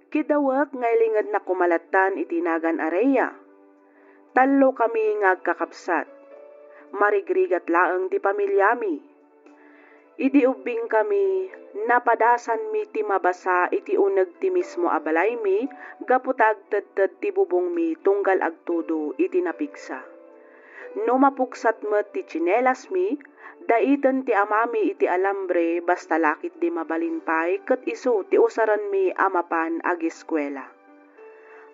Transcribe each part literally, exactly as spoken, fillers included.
Kidawek nga ilingednak koma lattan iti nagan a Rhea. Tallo kami nga agkakabsat. Marigrigat laeng ti pamiliami. Idi ubbingkami, napadasanmi ti mabasa iti uneg ti mismo a balaymi gapu ta agtedted ti bubongmi tunggal agtudo iti napigsa. No mapuksat met ti tsinelasmi, daiten ti amami iti alambre basta la ketdi mabalin pay ket isu ti usaranmi a mapan ageskuela.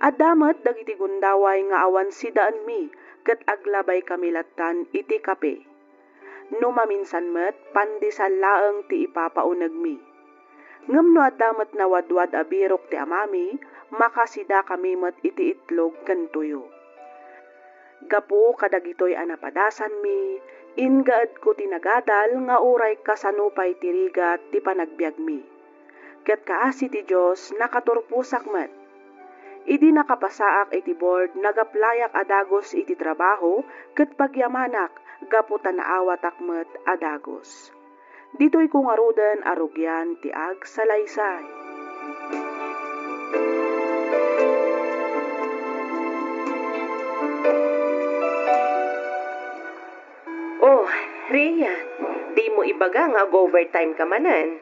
Adda met dagiti gundaway nga awan sidaenmi ket aglabaykami lattan iti kape. No maminsan met, pandesal laeng ti ipapaunegmi. Ngem no adda met nawadwad a birok ti amami, makasidakami met iti itlog ken tuyo. Gapu kadagitoy a napadasanmi, ingaedko ti nagadal nga uray kasano pay ti rigat ti panagbiagmi. Ket kaasi ti Dios, nakaturposak met. Idi nakapasaak iti board, nagaplayak a dagus iti trabaho ket pagyamanak gapu ta naawatak met a dagus. Ditoy ko ngaruden a rugian ti agsalaysay. Oh, Rhea, di mo ibaga nga ag-overtime ka manen?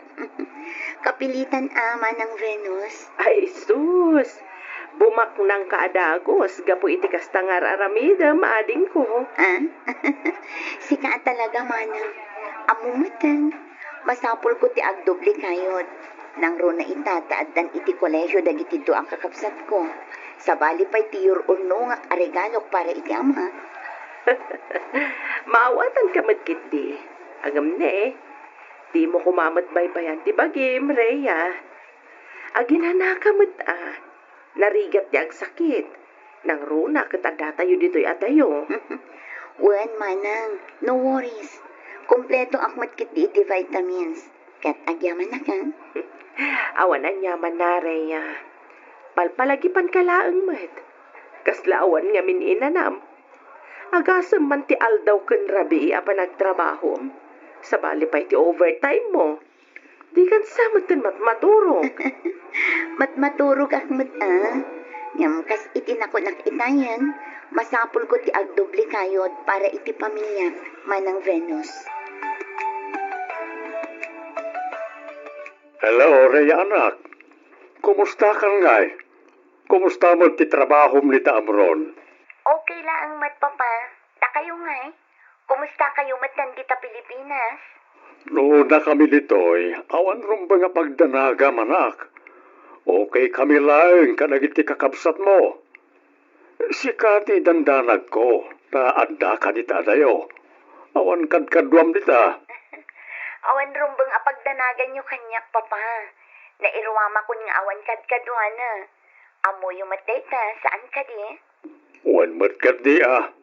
Kapilitan a, Manang Venus. Ay, sus! Bumaknang ka a dagus gapu iti kasta nga ar-aramidem, adingko. Ah? Sika a talaga, Manang. Ammo meten, masapulko ti agdoble kayod. Nangruna ita ta addan iti kolehio dagiti dua a kakabsatko. Sabali pay ti yur-urnongak a regalok para iti ama. Maawatanka met ketdi. Ngem ne, dimo koma met baybayan ti bagim, Rhea. Aginanaka met a. Narigat ti agsakit. Nangruna ket addatayo ditoy adayo. Wen, Manang, no worries. Kompleto ak met ketdi iti vitamins. Ket agyamanak a. Awan aniamanna, Rhea. Palpalagipanka laeng met. Kasla awan ngamin inanam. Agasem man ti aldaw ken rabii a panagtrabahom. Sabali pay ti overtime mo. Dikan sa metten matmaturog. Matmaturog ak met a. Ngem kas iti nakunak itayen, masapulko ti agdoble kayod para iti pamiliak, Manang Venus. Hello, Rhea anak. Kumusta kan ngay? Kumusta met ti trabahom ni Tamron? Okay laeng met, Papa. Dakayo ngay? Kumusta kayo met dita Pilipinas? No, dakami ditoy, awan rumbeng a pagdanagam, anak. Okay kami laeng kadagiti kakabsatmo. Sika ti dandanagko, ta addaka dita adayo. Awan kadkaduam dita. Awan rumbeng a pagdanaganyo kaniak, Papa. Nairuamakon nga awan kadkaduana. Ammoyo met dayta, saan kadi? Wen met ketdi a.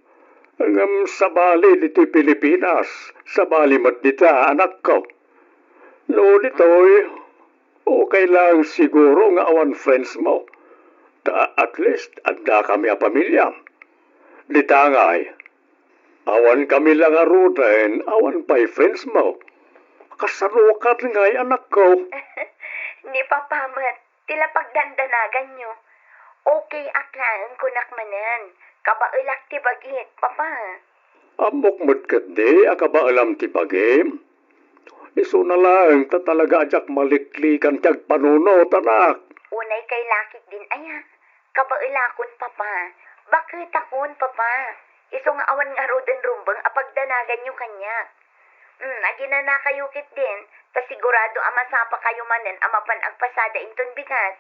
Ngem sabali ditoy Pilipinas, sabali met dita, anakko. No ditoy, okay lang siguro nga awan friends mo. Ta at least, adda kami a pamilya. Dita ngay, awan kami la ngaruden, awan pay friends mo. Kasano kad ngay, anakko? Ni Papa met, ti la pagdandanaganyo. Okay ak laeng kunak manen. Kabaelak ti bagik, Papa. Ammok met ketdi a kabaelam ti bagim. Isuna laeng ta talaga a diak maliklikan ti agpanunot, anak. Unay kay lakik din aya. Kabaelakon, Papa. Baketakon, Papa. Isu nga awan ngaruden rumbeng a pagdanaganyo kaniak. Hmm, aginanakayo ketdin, ta sigurado a masapakayo manen a mapan agpasada inton bigat.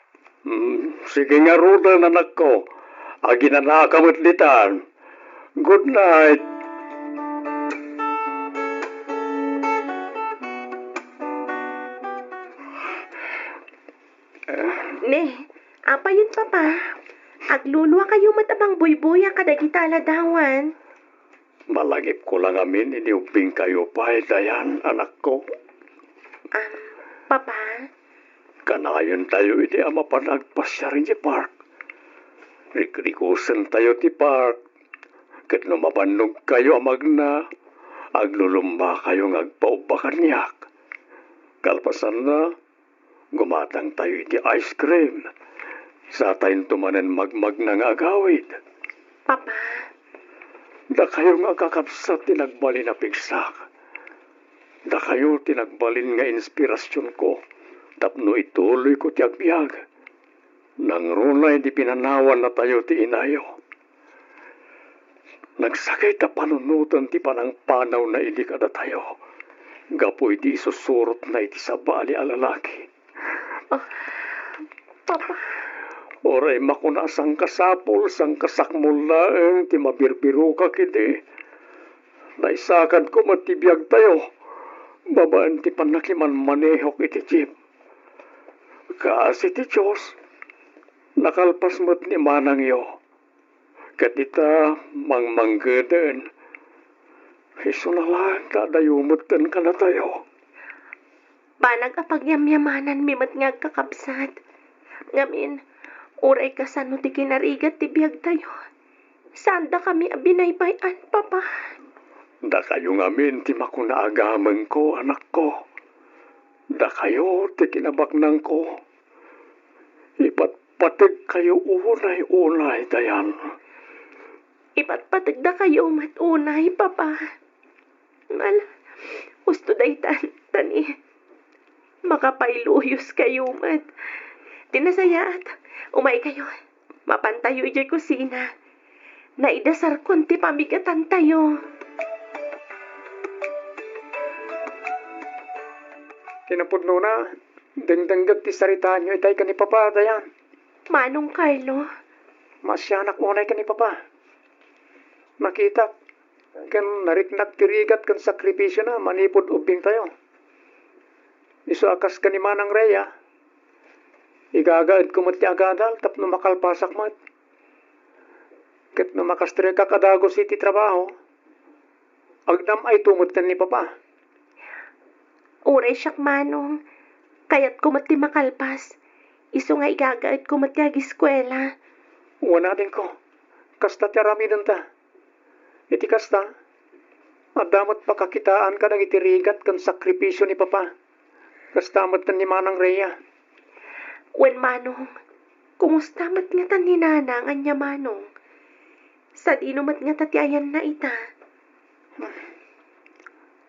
Hmm, sige ngaruden, anakko. Aginanaka met ditan. Good night. Ne, apayen, Papa? Agluluakayo met a mangbuybuya kadagita a ladawan. Malagipko la ngamin idi ubbingkayo pay, Dayan, anakko. Ah, Papa? Kanayontayo idi a mapan agpasiar idiay park. Rikrikosentayo ti park. Ket no mabannogkayo a magna, aglulumbakayo nga agpaubba kaniak. Kalpasanna, gumatangtayo iti ice cream. Satayonto manen magmagna nga agawid. Papa. Dakayo nga kakabsat ti nagbalin a pigsak. Dakayo ti nagbalin nga inspirasionko tapno ituloyko ti agbiag. Nangruna idi pinanawan natayo ti inayo. Nagsakit a panunoten ti panangpanawna idi kadatayo, gapu iti isusurotna iti sabali a lalaki. Ah, Papa. Uray makuna a sangkasapul, sangkasakmol laeng ti mabirbirokak idi. Naisakadko met ti biagtayo babaen ti pannakimanmanehok iti jeep. Kaasi ti Dios, nakalpas met ni manangyo. Ket ita, mangmanggeden, isuna laeng ta adayo metten kadatayo. Banag a pagyamyamananmi met nga agkakabsat. Ngamin, uray kasano ti kinarigat ti biagtayo, saandakami a binaybay-an, Papa. Dakayo ngamin ti makuna a gamengko, anakko. Dakayo ti kinabaknangko. Ipatpategkayo unay-unay, Dayan. Ipatpategdakayo met unay, Papa. Ala, usto daytan, ta ni, makapailuyoskayo met. Ti nasayaat, umaykayo. Mapantayo idiay kusina. Naidasarkon ti pamigatantayo. Kinapudnona, dengdengngeg ti saritaanyo itay ken ni Papa, Dayan. Manong Carlo? Maasianak unay ken ni Papa. Nakitak ken nariknak ti rigat ken sakripisiona manipud ubbingtayo. Isu a kas ken ni Manang Rhea, igagaedko met ti agadal tapno makalpasak met. Ket no makastrekak a dagus iti trabaho, agnam-ayto met ken ni Papa. Uray siak, Manong, kayatko met ti makalpas. Isu nga igagaedko met ti agiskuela. Wen, adingko, kasta ti aramidenta. Iti kasta, adda met pakakitaan kadagiti rigat ken sakripisio ni Papa. Kasta met ken ni Manang Rhea. Wen, Manong, kumusta met ngata ni Nana nga ania, Manong? Sadino met ngata ti ayanna ita?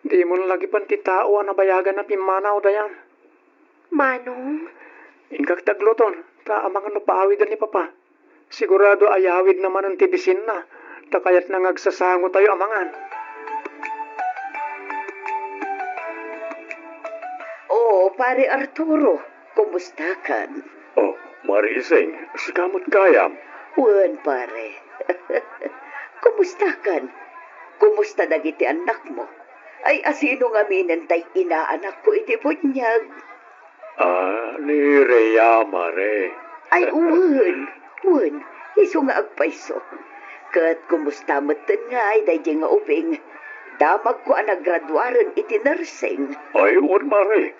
Dimon lagipen ti tao a nabayagan a pimmanaw, Dayan. Manong? Inkak ti agluton, ta amangan no paawiden ni Papa. Sigurado a yawidna manen ti bisinna, ta kayatna nga agsasangotayo a mangan. Oo, Pare Arturo, kumustakan? Oh, Mare Ising, sika met gayam? Wen, pare. Kumustakan? Kumusta dagiti annakmo? Ay, asino ngaminen tay inaanakko iti buniag? Ah, ni Rhea, Mare. Ay, wen, wen, isu nga agpayso. Ket kumusta metten ngay daydiay nga ubing? Damagko a nagraduaren iti nursing. Ay, wen, Mare.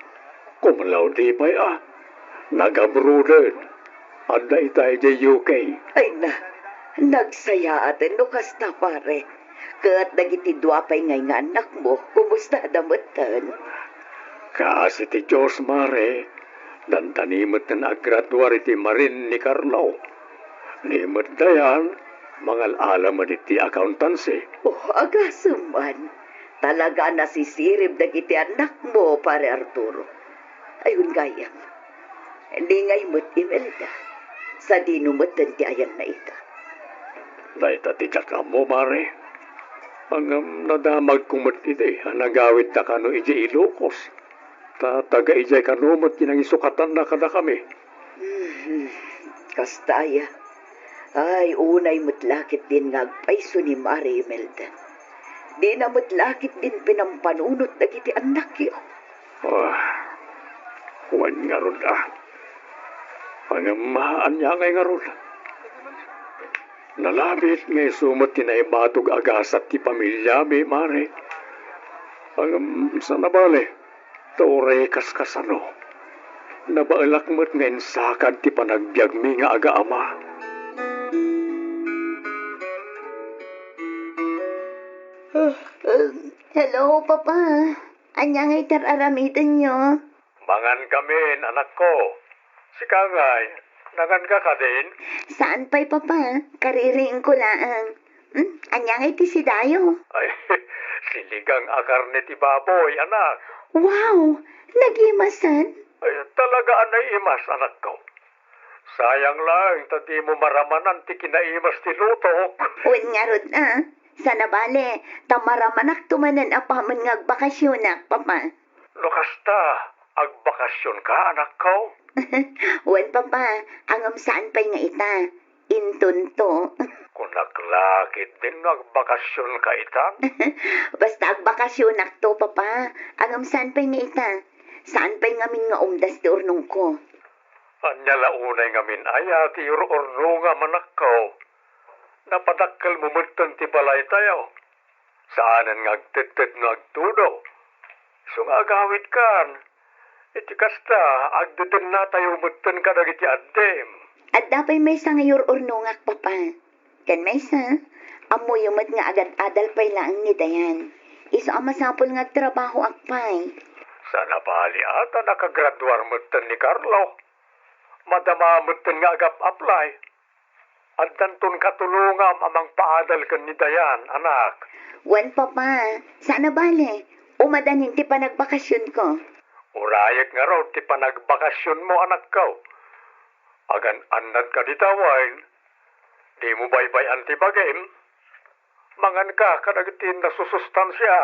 Cum laude pay a. Nag-abroaden. Adda ita idiay U K. Ay na, nagsayaaten no kasta, pare. Ket dagiti dua pay ngay nga annakmo, kumustada metten? Kaasi ti Dios, Mare, dandani metten a graduar iti marin ni Carlo. Ni met Dayan, mangal-ala met iti accountancy. Oh, agasem man. Talaga a nasisirib dagiti annakmo, Pare Arturo. Ay, wen gayam. Ni ngay met Imelda. Sadino metten ti ayanna ita? Dayta ti diak ammo, Mare. Ngem nadamagko met idi a nagawidta kano idiay Ilocos. Ta taga idiay kano met ti nangisukatanna kadakami. Mhm. Kasta aya. Ay, unay met la ketdin nga agpayso ni Mare Imelda. Dina met la ketdin pinampanunot dagiti annakyo. Ah, wen ngarud a. Ngem ania ngay ngarud? Nalabit nga isu met ti naibatog a gasat ti pamiliami, Mare. Ngem saan a bale, ta uray kaskasano, nabaelak met nga insakad ti panagbiagmi nga agaama. Ah, ah, hello, Papa. Ania ngay ti ar-aramidenyo? Mangan kamin, anakko. Sika ngay, Nanganka kadin? Saan pay, Papa. Kaririingko laeng. Hmm, ania ngay ti sidayo? Ay, sinigang a karne ti baboy, anak. Wow! Nagimasan? Ay, talaga a naimas, anakko. Sayang lang ta dimo maramanan ti kinaimas ti lutok. Wen ngarud, a. Saan a bale, ta maramanakto manen apaman nga agbakasionak, Papa. No kasta, agbakasionka, anakko? Wen, Papa, ngem saan pay nga ita. Intonto. Kunak la ketdin no agbakasionka itan? Basta agbakasionakto, Papa. Ngem saan pay nga ita. Saan pay ngamin nga umdas ti urnongko. Ania la unay ngamin aya ti ur-urnongam, anakko? Napadakkelmo metten ti balaytayo. Saanen nga agtedted no agtudo. Isu nga agawidkan. Iti kasta, agdedennatayo metten kadagiti addim. Adda pay maysa nga ur-urnongak, Papa. Ken maysa, ammoyo met nga agad-adal pay laeng ni Dayan. Isu a masapul nga agtrabahoak pay. Saan a bale a ta nakagraduar metten ni Carlo. Madama metten nga agap-apply. Addanton katulongam a mangpaadal ken ni Dayan, anak. Wen, Papa, saan a bale. Umadanin ti panagbakasionko. Urayek ngarud ti panagbakasionmo, anakko. Agan-annadka dita wen? Dimo baybay-an ti bagim? Manganka kadagiti nasusustansia.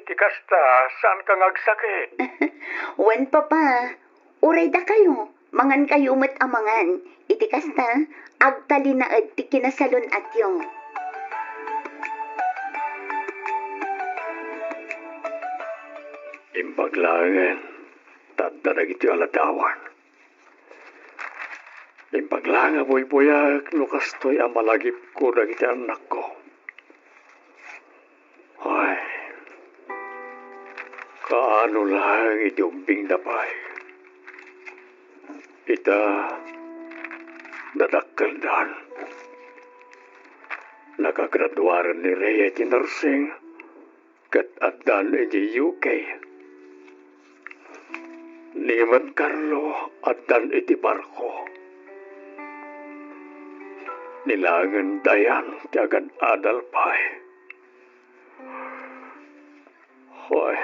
Iti kasta, saanka nga agsakit. Wen, Papa. Uray dakayo, mangankayo met a mangan. Iti kasta, agtalinaed ti kinasalun-atyo. Imbag laengen, ta adda dagiti aladawan. Imbag la nga buybuyaek no kastoy a malagipko dagiti annakko. Ay, kaano laeng iti ubbingda pay? Ita, nadakkeldan. Nakagraduaren ni Rhea iti nursing. Ket addan iti U K. Ni met Carlo addan iti barko. Ni laengen Dayan ti agad-adal pay. Hoy,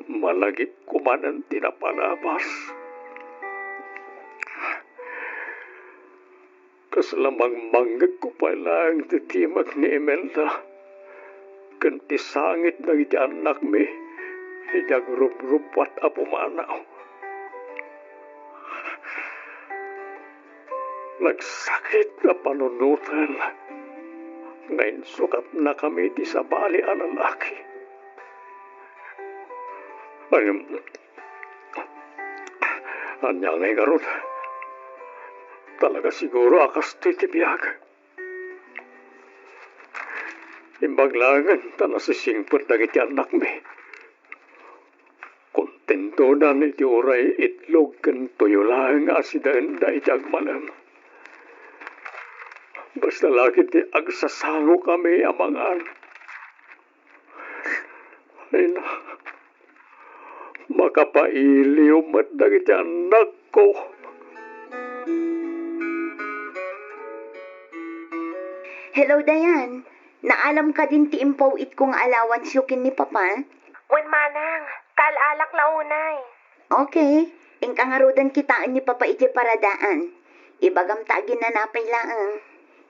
malagipko manen ti napalabas. Kasla mangmangngegko pay laeng ti timek ni Imelda ken ti sangit dagiti annakmi iti agrubrubbuat a pumanaw. Nagsakit a panunoten nga insukatnakami ti sabali a lalaki. Ngem, ania ngay ngarud? Talaga siguro a kastoy ti biag. Imbag laengen ta nasisingpet dagiti annakmi. Kontentodan iti uray itlog ken toyo laeng nga asidaenda iti agmalem. Basta la ketdi agsasangokami a mangan. Ay na, makapailiw met dagiti annakko. Hello, Dayan. Naalam kadin ti impaw-itko nga allowance-yo ken ni Papa? Wen, manang. Kaal-alak la unay. Okay. Inka ngaruden kitaen ni Papa idiay paradaan. Ibagam ta aginana pay laeng.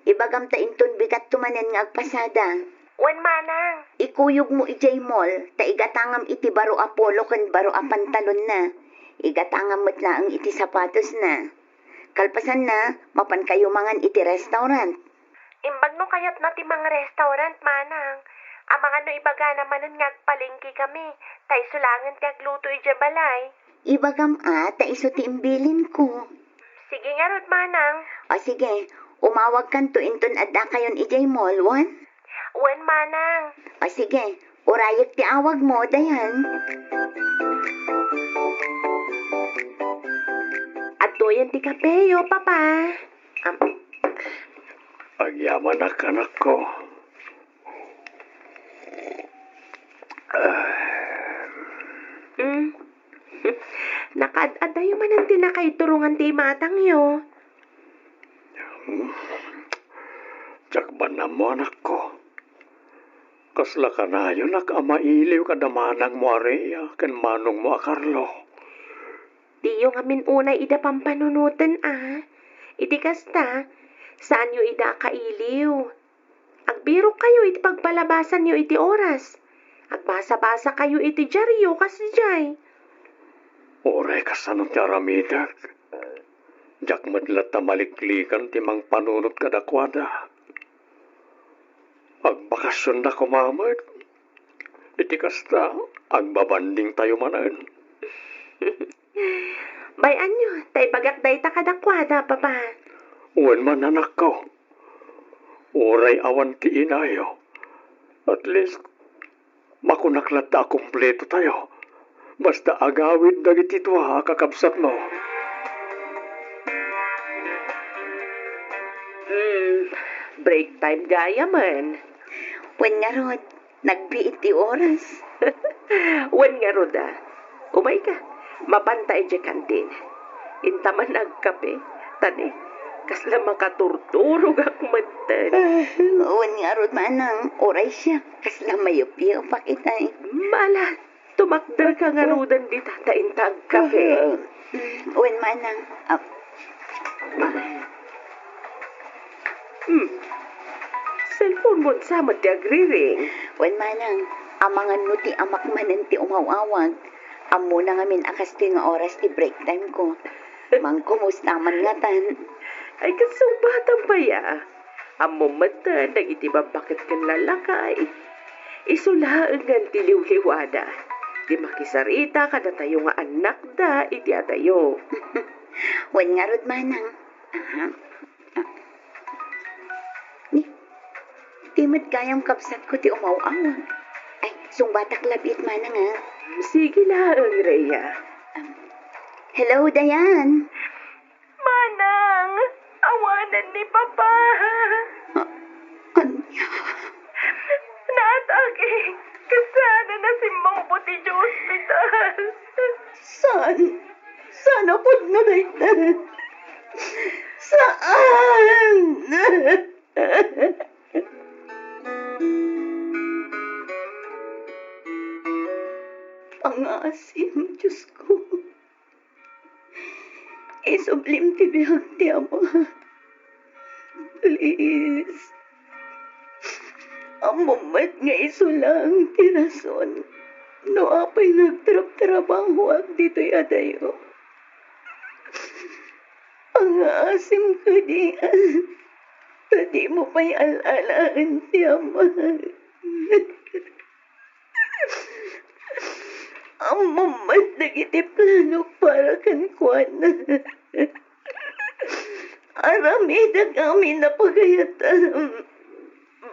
Ibagam ta inton bigatto manen nga agpasada. Wen, manang. Ikuyogmo idiay mall, ta igatangam iti baro a polo ken baro a pantalonna. Igatangam met laeng iti sapatosna. Kalpasanna, mapankayo mangan iti restaurant. Imbag no kayatna ti mangrestaurant, manang. Amangan no ibagana manen nga agpalengkekami, ta isu laengen ti agluto idiay balay. Ibagam a, ta isu ti imbilinko. Sige ngarud, manang. O sige, umawagkanto inton addakayon idiay mall, wen? Wen, manang. O sige, urayek ti awagmo, Dayan. Adtoyen ti kapeyo, Papa. Am- Agyamanak, anakko. Ah. Mm. Nakaad-adayo manen ti nakaituro Awan ti imatangyo. Hmm. Diak man ammo, anakko. Kasla kanayonak a mailiw kada manangmo a Rhea ken manongmo a Carlo. Diyo ngamin unay ida pampanunoten a. Iti kasta, saanyo ida a kailiw. Agbirokkayo iti pagpalabasanyo iti oras. Agbasabasakayo iti diario kasdiay. Uray kasano ti aramidek, diak met latta maliklikan ti mangpanunot kadakuada. Agbakasionda koma met. Iti kasta, agbabandingtayo manen. Bay-anyo, ta ibagak dayta kadakuada, Papa. Wen man, anakko. Uray awan ti inayo, at least, makunak latta a kumpletotayo. Basta agawid dagiti dua a kakabsatmo. Hmm, break time gayamen. Wen ngarud, nagbiit ti oras. Wen ngarud a. Umayka, mapanta idiay kantin. Inta man agkape, ta ni, kasla makaturturogak metten. Ah, wen ngarud manang, uray siak, kasla mayupyupak itay. Mala, tumakderka ngaruden dita ta inta agkape. Wen manang, ah, Hmm. Cellphone mo sa met ti agriring. Wen manang, amangan no ti amak manen ti umaw-awag. Ammona ngamin a kastoy nga oras ti break time ko. Mangkumusta man ngatan. Ay, kasubatan pay a. Ammo met dagiti babbaket ken lalakay. Isu laeng ngan ti liwliwada. Ti makisarita kadatayo nga annakda iti adayo. Wen ngarud manang. Aha. Ah. Ni, ti met gayam kabsatko ti umaw-awag. Ay, sungbatak labiit manang, ah. Sige laeng, Rhea. Um, hello, Dayan. Manang, awanen ni Papa. Ah, ania? Naatake, ket saan a nasimmungpot idiay ospital. Saan? Saan a pudno dayta? Saan? Pangaasim, Diosko. Isublim ti biag ti ama. Please. Ammom met nga isu laeng ti rason no apay nga agtrabtrabahoak ditoy adayo. Pangaasim kadi, ta dimo pay al-alaen ti ama. Ammom met dagiti plano para kenkuana. Aramidek amin a pagayatam.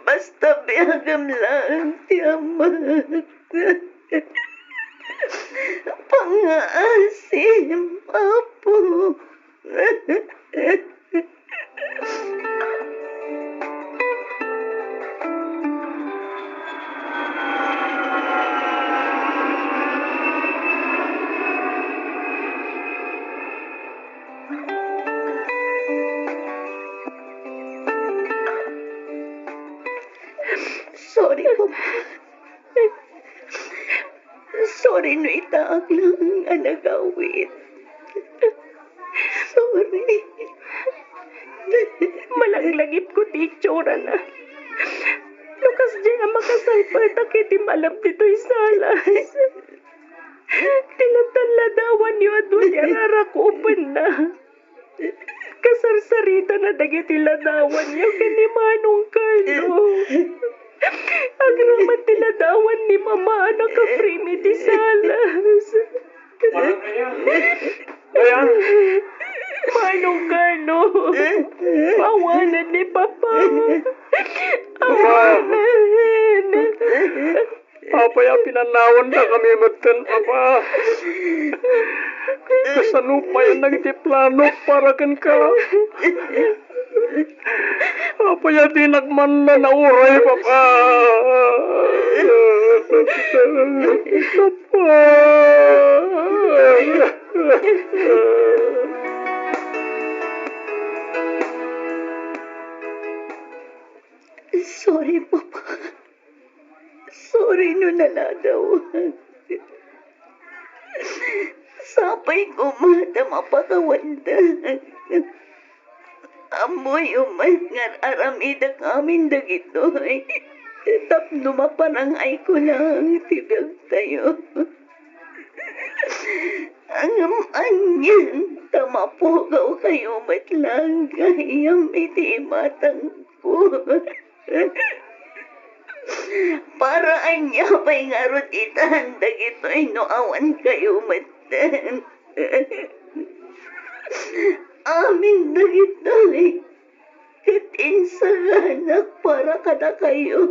Basta biagam laeng ti amak. Pangaasim, Apo. Sorry po. Sorry no itaak lang a nagawid. Sorry. Malaglagipko ti itsurana. No kasdiay a makasalpaetak iti malem ditoy salas. Ti latta a ladawanyo a dua ti ararakupenna. Kasarsaritana dagiti ladawanyo ken ni Manong Carlo. Agraman ti ladawan ni Mama a nakaprimi ti salas. Ayan. Manong Carlo, awanen ni Papa. Awanen. Apay a pinanawandakami metten, Papa? Kasano payen dagiti plano para kenka? Apay a dinak man nanauray, Papa? Papa. Preno na ladaw. Sapay koma ta mapakawandak. Ammoyo met nga ar-aramidak amin dagitoy tapno maparangayko lang ti biagtayo. Ngem anian ta mapugawkayo met lang gayam iti imatangko? Para ania pay ngarud itan dagitoy no awankayo metten? Amin dagitoy ket insaganak para kadakayo.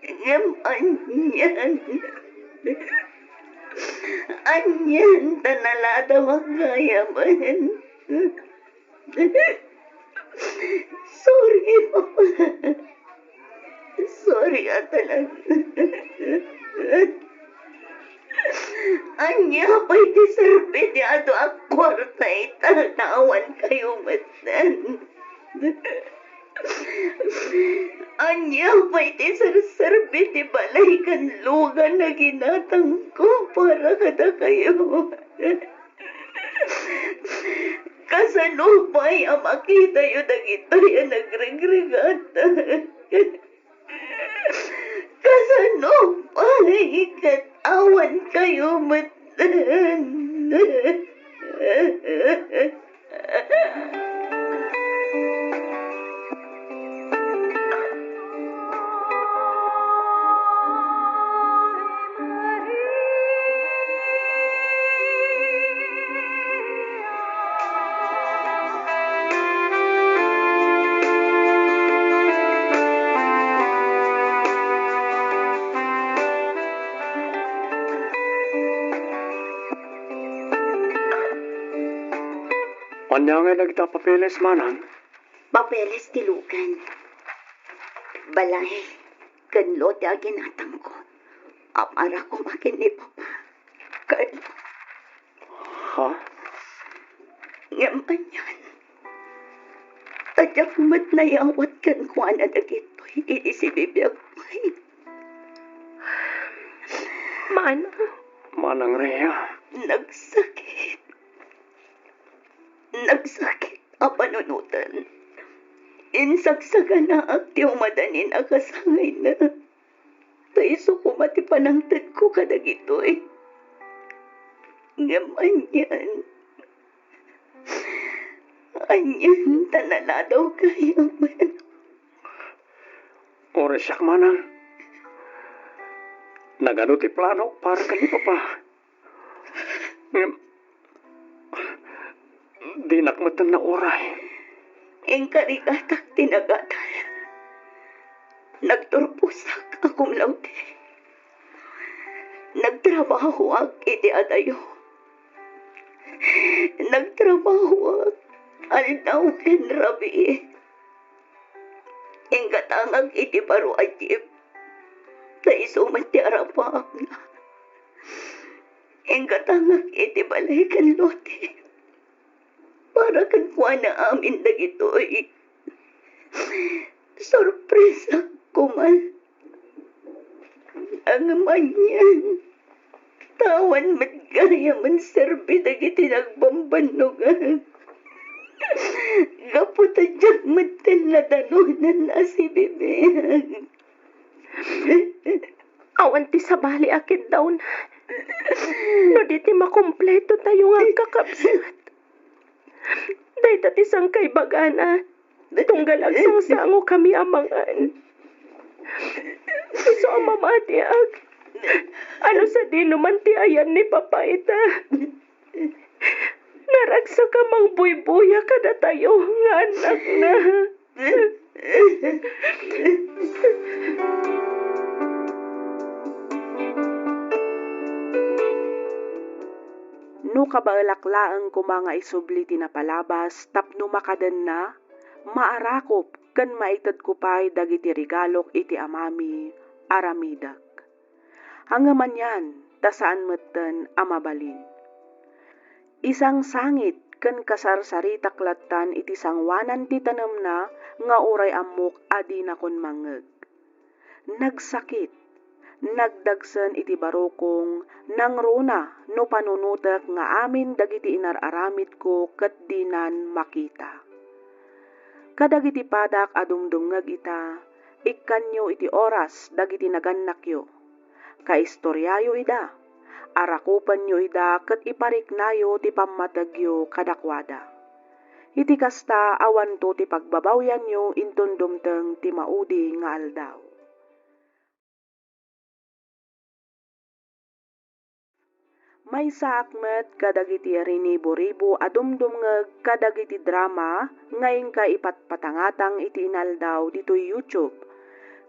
Ngem anian, anian ta naladawak gayamen. Sorry, Papa. Sorry a talaga. Ania pay ti serbi ti adu a kuarta ita ta awankayo metten? Ania pay ti serserbi ti balay ken lugan a ginatangko para kadakayo? Kasano pay a makitayo dagitoy a nagregregat? Kasano pay ket awankayo metten? Ania ngay dagita a papeles, manang? Papeles ti lugan. Balay ken lote a ginatangko a para koma ken ni Papa. Ken Ha? Ngem anian, ta diak met nayawat kenkuana dagitoy idi sibibiag pay. Manang. Manang Rhea. Nagsakit. Nagsakit a panunoten. Insagsaganaak ti umadanin a kasangayna. Ta isu koma ti panangtedko kadagitoy. Ngem anian, anian ta naladaw gayamen. Uray siak manang. Nagano ti planok para ken ni Papa? Ngem, dinak metten nauray. Inkarigatak ti nagadal. Nagturposak a cum laude. Nagtrabahoak iti adayo. Nagtrabahoak aldaw ken rabii. Inggatangak iti baro a jeep, ta isu met ti arapaapna. Inggatangak iti balay ken lote. Para kenkuana amin dagitoy. Sorpresa koma. Ngem anian, ta awan met gayamen serbi dagiti nagbambannogan. Gapu ta diak metten nadanonan a sibibiag. Awan ti sabali a kiddawna no di ti makumpleto tayo nga agkakabsat. Dayta ti sangkaibagana. Tunggal agsangsangokami a mangan. Isu a mamatiak. Ano sadino man ti ayan ni Papa ita? Naragsak a mangbuybuya kadatayo nga annakna. No kabaelak laeng koma nga isubli ti napalabas tapno makadenna, maarakop ken maitedko pay dagiti regalok iti amami, aramidek. Ngem anian, ta saan metten a mabalin. Isangsangit ken kasarsaritak lattan iti sangoanan ti tanemna nga uray ammok a dinakon mangngeg. Nagsakit, Nagdagsen iti barukong, nangruna no panunotek nga amin dagiti inar-aramidko ket dinan makita. Kadagiti padak a dumdumngeg ita, ikkanyo iti oras dagiti nagannakyo. Kaistoriayo ida, arakupenyo ida ket ipariknayo ti pammategyo kadakuada. Iti kasta, awanto ti pagbabawyanyo inton dumteng ti maudi nga aldaw. Maysaak met kadagiti rinibo-ribo a dumdumngeg kadagiti drama nga inka ipatpatangatang iti inaldaw ditoy YouTube,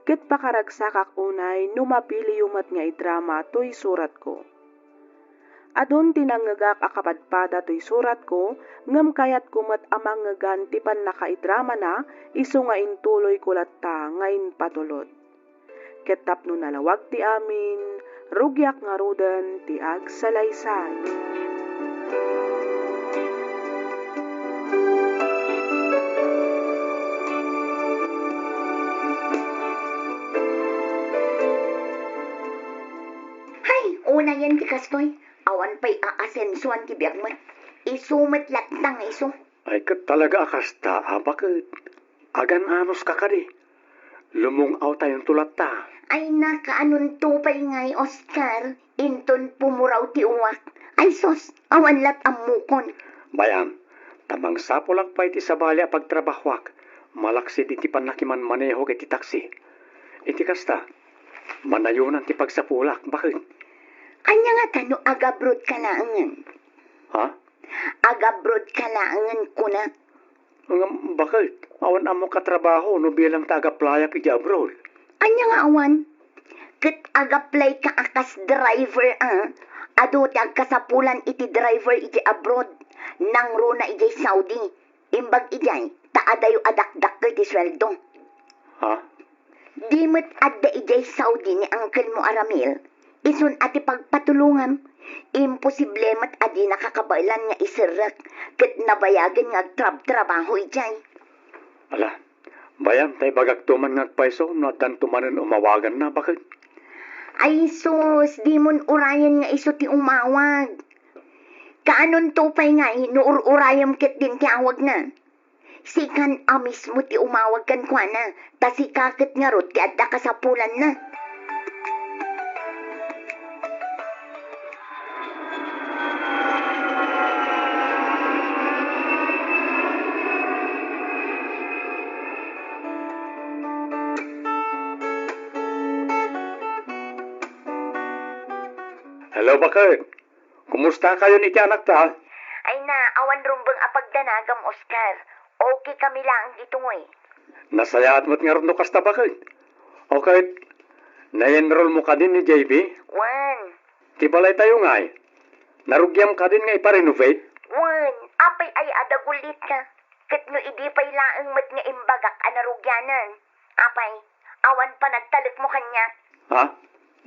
ket pakaragsakak unay no mapiliyo met nga idrama toy suratko. Adun ti nangngegak a kapadpada toy suratko, ngem kayatko met a mangngegan ti pannakaidramana isu nga intuloyko latta nga impatulod. Ket tapno nalawag ti amin, rugiak ngaruden ti agsalaysay. Hay, unayen ti kastoy. Awan pay aasensuan ti biagmo. Isu met latta nga isu. Ay, ket talaga a kasta, a baket. Agan-anos ka kadi. Lumung-awtayonto latta. Ay, nakaanonto pay ngay, Oscar? Inton pumuraw ti uwak. Ay, sus, awan lat ammokon. Bayan, ta mangsapulak pay ti sabali a pagtrabahoak, malaksid iti pannakimanmanehok iti taksi. Iti kasta, manayonan ti pagsapulak, baket. Ania ngata no agabroad ka laengen? Ha? Agabroad ka laengen, kuna. Ngem baket, awan ammok a trabaho no bilang ta agaplayak iti abroad. Ania nga awan? Ket agaplayka a kas driver, a? Adu ti agkasapulan iti driver iti abroad. Nangruna idiay Saudi. Imbag idiay, ta adayo a dakdakkel ti sueldo. Ha? Di met adda idiay Saudi ni angkelmo a Ramil, isun a ti pagpatulongam. Imposible met a dinaka kabaelan nga iserrek ket nabayagen nga agtrabtrabaho idiay. Ala, bayan ta ibagakto man nga agpayso no addanto manen umawaganna, baket. Ay sus, dimon urayen nga isu ti umawag. Kaanonto pay ngay no ur-urayem ketdin ti awagna? Sikan a mismo ti umawag kenkuana, ta sika ket ngarud ti adda kasapulanna. Hello, baket. Kumusta kayon iti anakta? Ay na, awan rumbeng a pagdanagam, Oscar. Okay kami laeng ditoy. Nasayaat met ngarud no kasta, baket. O ket, na-enroll mo kadin ni J B? Wen. Ti balaytayo ngay, narugiam kadin nga ipa-renovate? Wen, apay ay a dagulitka? Ket no idi pay laeng met nga imbagak a narugianan, apay, awan panagtalekmo kaniak? Ha?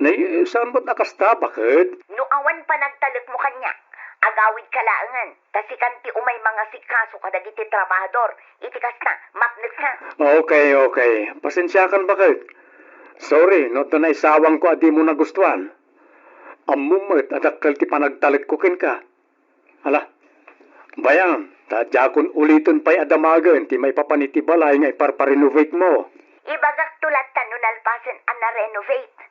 Nay, saan met a kasta, baket? No awan panagtalekmo kaniak, agawidka laengen, ta sikan ti umay mangasikaso kadagiti trabahador. Iti kasta, mapnetka. Okay, okay. Pasensiakan, baket. Sorry no adda naisawangko a dimo nagustuan. Ammom met a dakkel ti panagtalekko kenka. Ala, bayan, ta diakon uliten pay a damagen ti maipapan iti balay nga iparpa-renovate mo. Ibagakto latta no nalpasen a na-renovate.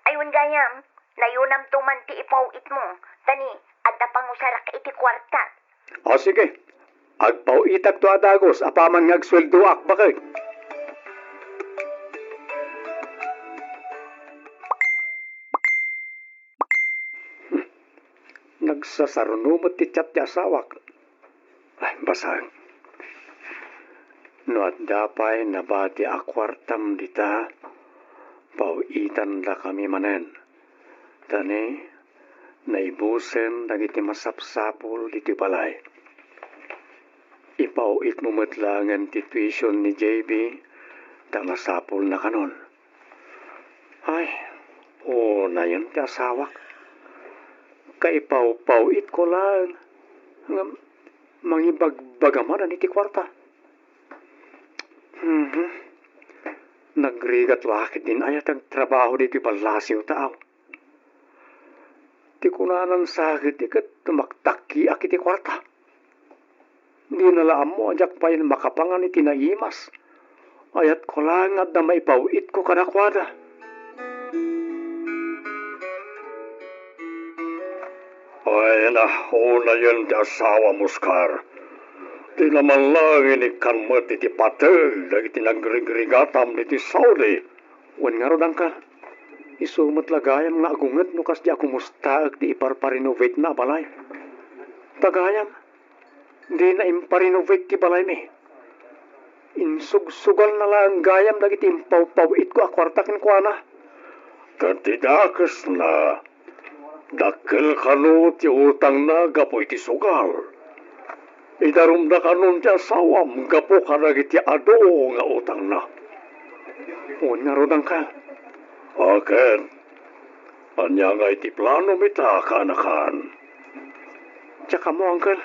Ay, wen gayam, nayonamto man ti ipaw-itmo, ta ni, adda pangusarak iti kuarta. O, sige. Agpaw-itakto a dagus apaman nga agsueldoak, baket. Hmm. Nagsasaruno met ti chat ti asawak. Ay, basag. No adda pay nabati a kuartam dita, paw-itandakami manen. Ta ni, naibusen dagiti masapsapul ditoy balay. Ipaw-itmo met laengen ti tuition ni J B, ta masapulnakanon. Ay, unayen ti asawak. Kaipawpaw-itko laeng. Ngem, mangibagbaga manen iti kuarta. Mhm. Nagrigat la ketdin aya ti agtrabaho ditoy ballasiw, taaw. Ti kunanan sa ketdi ket tumaktakkiak iti kuarta. Dina la ammo a diak pay makapangan iti naimas. Ayatko laeng nga adda maipaw-itko kadakuada. Ay, na, unayen ti asawam, Oscar. Dina man laeng inikkan met iti pateg dagiti nagrigrigatam ditoy Saudi. Wen ngarud, Uncle, isu met la gayam nga agunget no kasdi a kumustaek ti iparparenovatena a balay. Ta gayam, dina imparenovate ti balaymi. Insugsugalna laeng gayam dagiti impawpaw-itko a kuarta kenkuana. Ket ti dakesna, dakkel kano ti utangna gapu iti sugal. Idarumda kanon ti asawam gapu kadagiti adu nga utangna. Wen ngarud, Uncle. Akin, ania nga iti planom ita, kaanakan? Diak ammo, Uncle.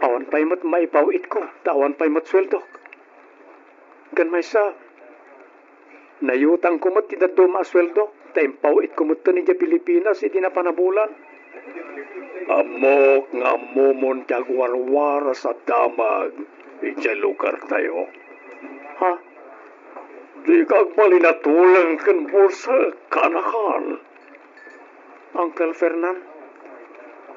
Awan pay met maipaw-itko, ta awan pay met sueldok. Ken maysa, naiutangko met ti dadduma a sueldo, ta impaw-itko metten idiay Pilipinas iti napan a bulan. Ammok nga ammomon ti agwarwaras a damag idiay lugartayo. Ha? Dika agbalin a tuleng ken bulsek, kaanakan. Uncle Fernan?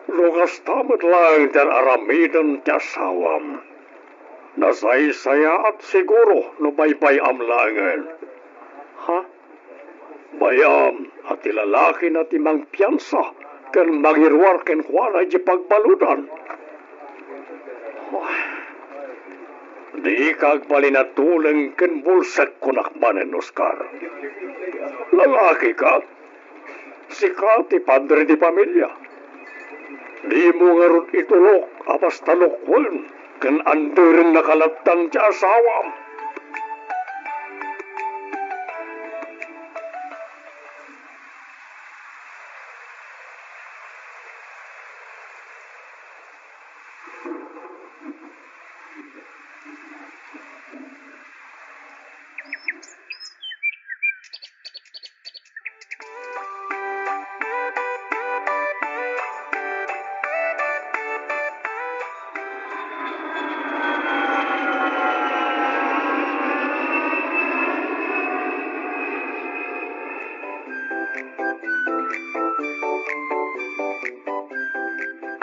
No kasta met laeng ti ar-aramiden ti asawam, nasaysayaat siguro no baybay-am laengen. Ha? Bay-am a ti lalakina ti mangpiansa ken mangiruar kenkuana idiay pagbaludan. Dika agbalin a tuleng ken bulsek, kunak manen, Oscar. Lalakika, sika ti padre de familia. Dimo ngarud itulok a basta lukwen ken anderenna kalattan ti asawam.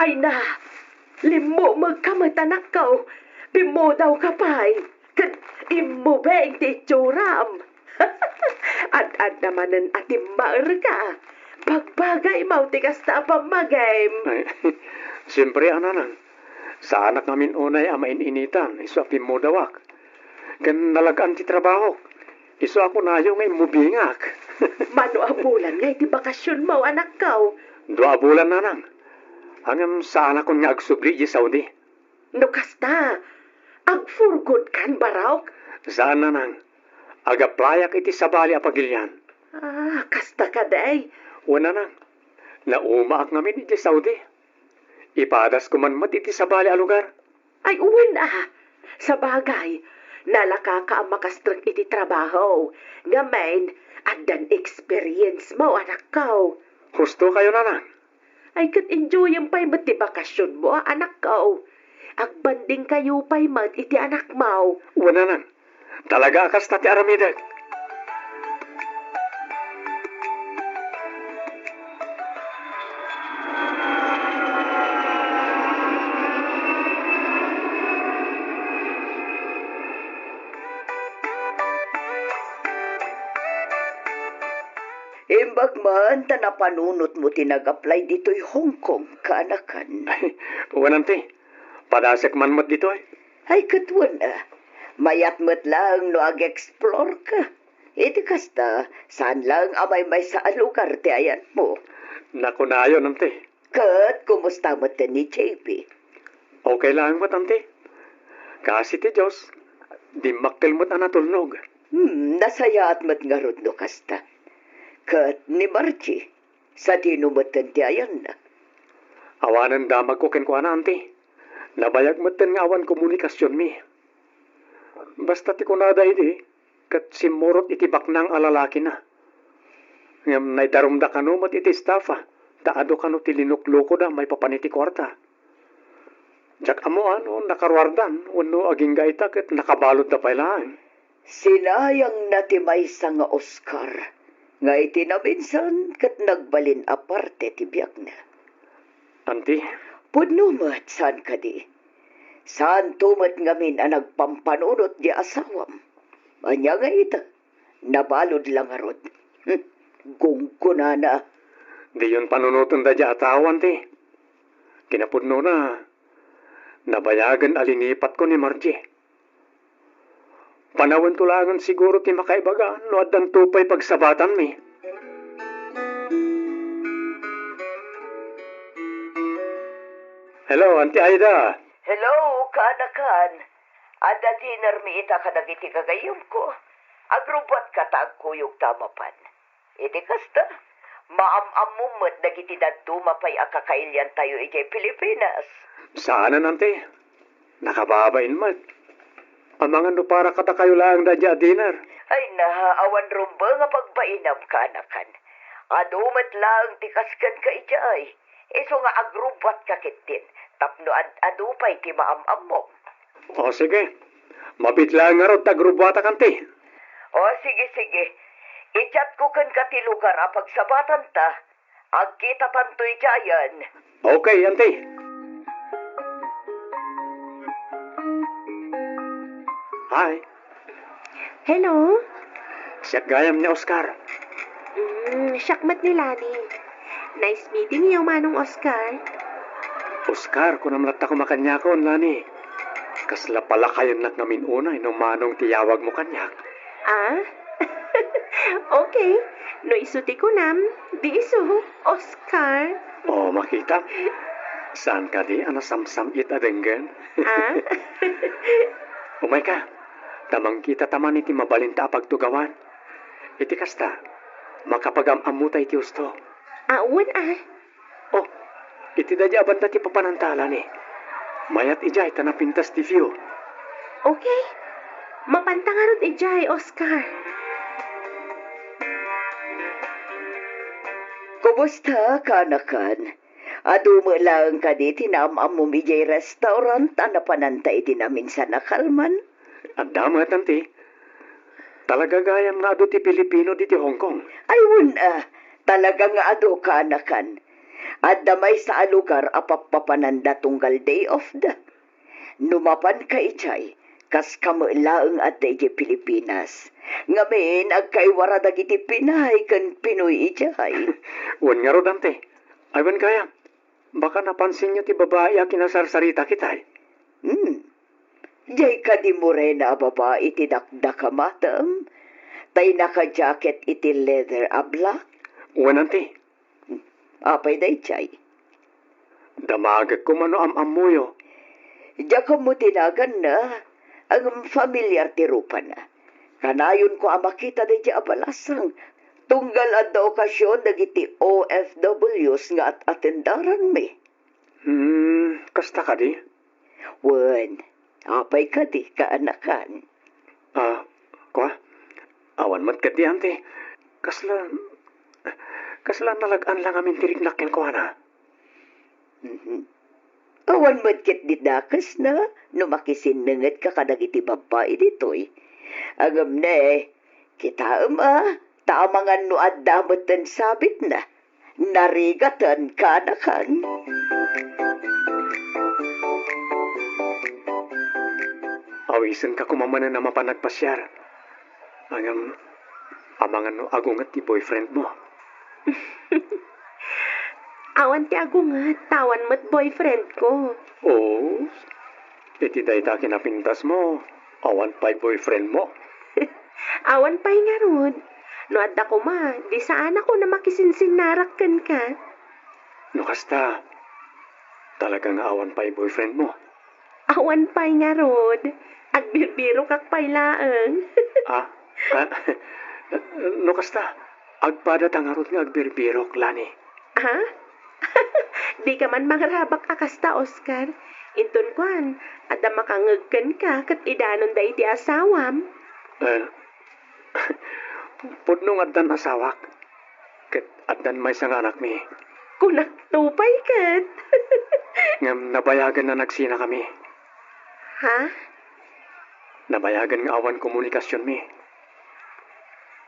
Ay na, limmumegka met, anakko. Pimmudawka pay, ket immubeng ti itsuram. Ad-adda manen a timmaerka. Bagbagaymo ti kasta a pammagim. Ay, siempre a, nanang. Saanak ngamin unay a main-initan, isu a pimmudawak. Ken nalag-an ti trabahok, isu a kunayo nga immubingak. Mano a bulan nga iti bakasionmo, anakko? Dua a bulan, nanang. Ngem saanakon nga agsubli idiay Saudi. No kasta, ag-for good kan, Barok? Saan, nanang. Ag-applyak iti sabali a pagilian. Ah, kasta kadi? Wen, nanang. Naumaak ngamin idiay Saudi. Ipadasko man met iti sabali a lugar. Ay, wen a. Sabagay, nalakaka a makastrek iti trabaho. Ngamin, addan experience mo, anakko. Husto kayo, nanang. Ay, ket enjoyem pay met ti bakasionmo, a, anakko. Agbandingkayo pay met iti anakmo. Wen, nanang. Talaga a kasta ti aramidek. Imbag man ta napanunotmo ti nag-apply ditoy Hong Kong, kaanakan. Wen, auntie. Padasek man met ditoy. Ay, ket wen a. Mayat met laeng no ag-explore ka. Iti kasta, saan laeng a maymaysa a lugar ti ayanmo. Nakunayon, auntie. Ket kumusta met ni J P? Okay laeng met, auntie. Kaasi ti Dios, dimmakkel met a natulnog. Hmm, nasayaat met ngarud no kasta. Ket ni Margie, sadino metten ti ayanna? Awanen damagko kenkuana, auntie. Nabayag metten nga awan komunikasionmi. Basta ti kunada idi, ket simmurot iti baknang a lalakina. Ngem naidarumda kano met iti estafa, ta adu kano ti linuklokoda maipapan iti kuarta. Diak ammoan no nakaruardan wenno agingga ita ket nakabaludda pay laeng. Sinayangna ti maysa nga Oscar nga iti naminsan ket nagbalin a parte ti biagna. Anti? Pudno met, saan kadi? Saanto met ngamin a nagpampanunot di asawam? Ania nga ita? Nabalud la ngarud. Hmm, gunggonana. Diyon panunoten daydiay a tao, anti. Kinapudnona, nabayagen a linipatko ni Margie. Panawento laengen siguro ti makaibaga no addanto pay pagsabatanmi. Hello, Auntie Aida. Hello, kaanakan. Adda dinner mi ita kadagiti gagayyemko. Agrubbuatka ta agkuyogta a mapan. Iti kasta, maam-ammom met dagiti dadduma pay a kakailiantayo idiay Pilipinas. Saanen, anti. Nakababain met. Amangan no para kadakayo laeng daydiay a dinner. Ay na, awan rumbeng a pagbainam, kaanakan. Adu met laeng ti kas kenka idiay. Isu nga agrubbuatka ketdin, tapno ad-adu pay ti maam-ammom. O, sige. Mabiit laeng ngarud ta agrubbuatak, anti. O, sige, sige. I-chatko kenka ti lugar a pagsabatanta. Agkitatanto idiayen. Okay, anti. Hi. Hello? Siak gayam ni Oscar. Mm, siak met ni Lani. Nice meeting you, Manong Oscar. Oscar, kunam latta koma kaniakon, Lani. Kasla palakayennak ngamin unay no Manong ti yawagmo kaniak. Ah? Okay. No isu ti kunam, di isu, Oscar. O, makita. Saan kadi a nasamsam-it a denggen? Ah? Umayka, ta mangkitata man iti mabalinta a pagtugawan. Iti kasta, makapagam-ammota iti husto. Awan, ah. O, iti daydiay a banda ti papananta, Lani. Mayat idiay ta napintas ti view. Okay. Mapanta ngarud idiay, Oscar. Kumusta, kaanakan? Adu met laeng kadi ti naam-ammom idiay restaurant a napananta iti naminsan a kalman? Adda met, anti. Talaga gayam nga adu ti Pilipino ditoy Hong Kong. Ay, wen a, talaga nga adu, kaanakan. Adda maysa a lugar a pappapananda tunggal day off da. No mapanka idiay, kaska met laeng adda idiay Pilipinas. Ngamin, agkaiwara dagiti Pinay ken Pinoy idiay. Wen ngarud, anti. Ay, wen gayam. Baka napansinyo ti babai a kinasarsarita kitay? Hmm. Diay kadi morena a babai ti dakdakamatem, tay naka-jacket iti leather a black? Wen, anti. Apay daydiay? Damagek koma no am-ammoyo. Diak ammo ti naganna, ngem familiar ti rupana. Kanayonko a makita daydiay a balasang, tunggal adda okasion dagiti O F Ws nga at-atendaranmi. Hmm, kasta kadi? Wen, apay kadi, kaanakan? Ah, kua? Awan met kadi, anti. Kasla, kasla nalag-an la ngamin ti riknak kenkuana. Mhm. Awan met ketdi dakesna no makisinnengetka kadagiti babbai ditoy. Ngem ne, kitaem a, ta amangan no adda metten sabitna. Narigaten, kaanakan. Awisenka koma manen a mapan agpasiar. Ngem, amangan no agunget ti boyfriend mo. Awan ti agunget, ta awan met boyfriend ko. Oh, iti dayta kinapintas mo, awan pay boyfriend mo. Awan pay ngarud. No adda koma, di saanakon a makisinsinnarak kenka. No kasta, talaga nga awan pay boyfriend mo? Awan pay ngarud. Agbirbirokak pay laeng. Ah, ah, no kasta, agpadata ngarud nga agbirbirok, Lani. Ha? Dika man mangrabak a kasta, Oscar. Inton kuan, adda makangngeg kenka ket idanonda iti asawam. Eh, Pudno nga addan asawak, ket addan maysa nga anakmi. Kunakto pay ket. Ngem nabayagen a nagsinakami. Ha? Nabayagen nga awan komunikasionmi.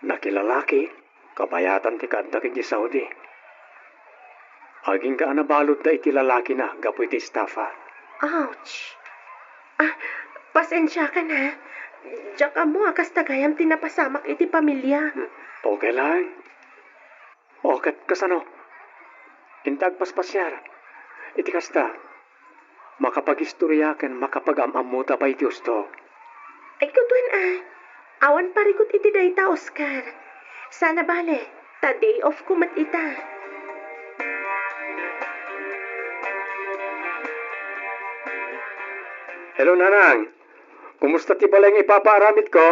Nakilalaki, kabayatan ti kaaddak idiay Saudi. Agingga a nabaludda iti lalakina gapu iti estafa. Ouch! Ah, pasensiakan, ha. Diak ammo a kasta gayam ti napasamak iti pamiliam. Okay lang. O, ket kasano? Inta agpaspasiar. Iti kasta, makapagistoriaken, makapagam-ammota pay iti husto. Ay, kudwan a. Awan parikut iti dayta, Oscar. Sana bale, ta day off ko met ita. Hello, Nanang. Kumusta ti balay nga ipapaaramidko?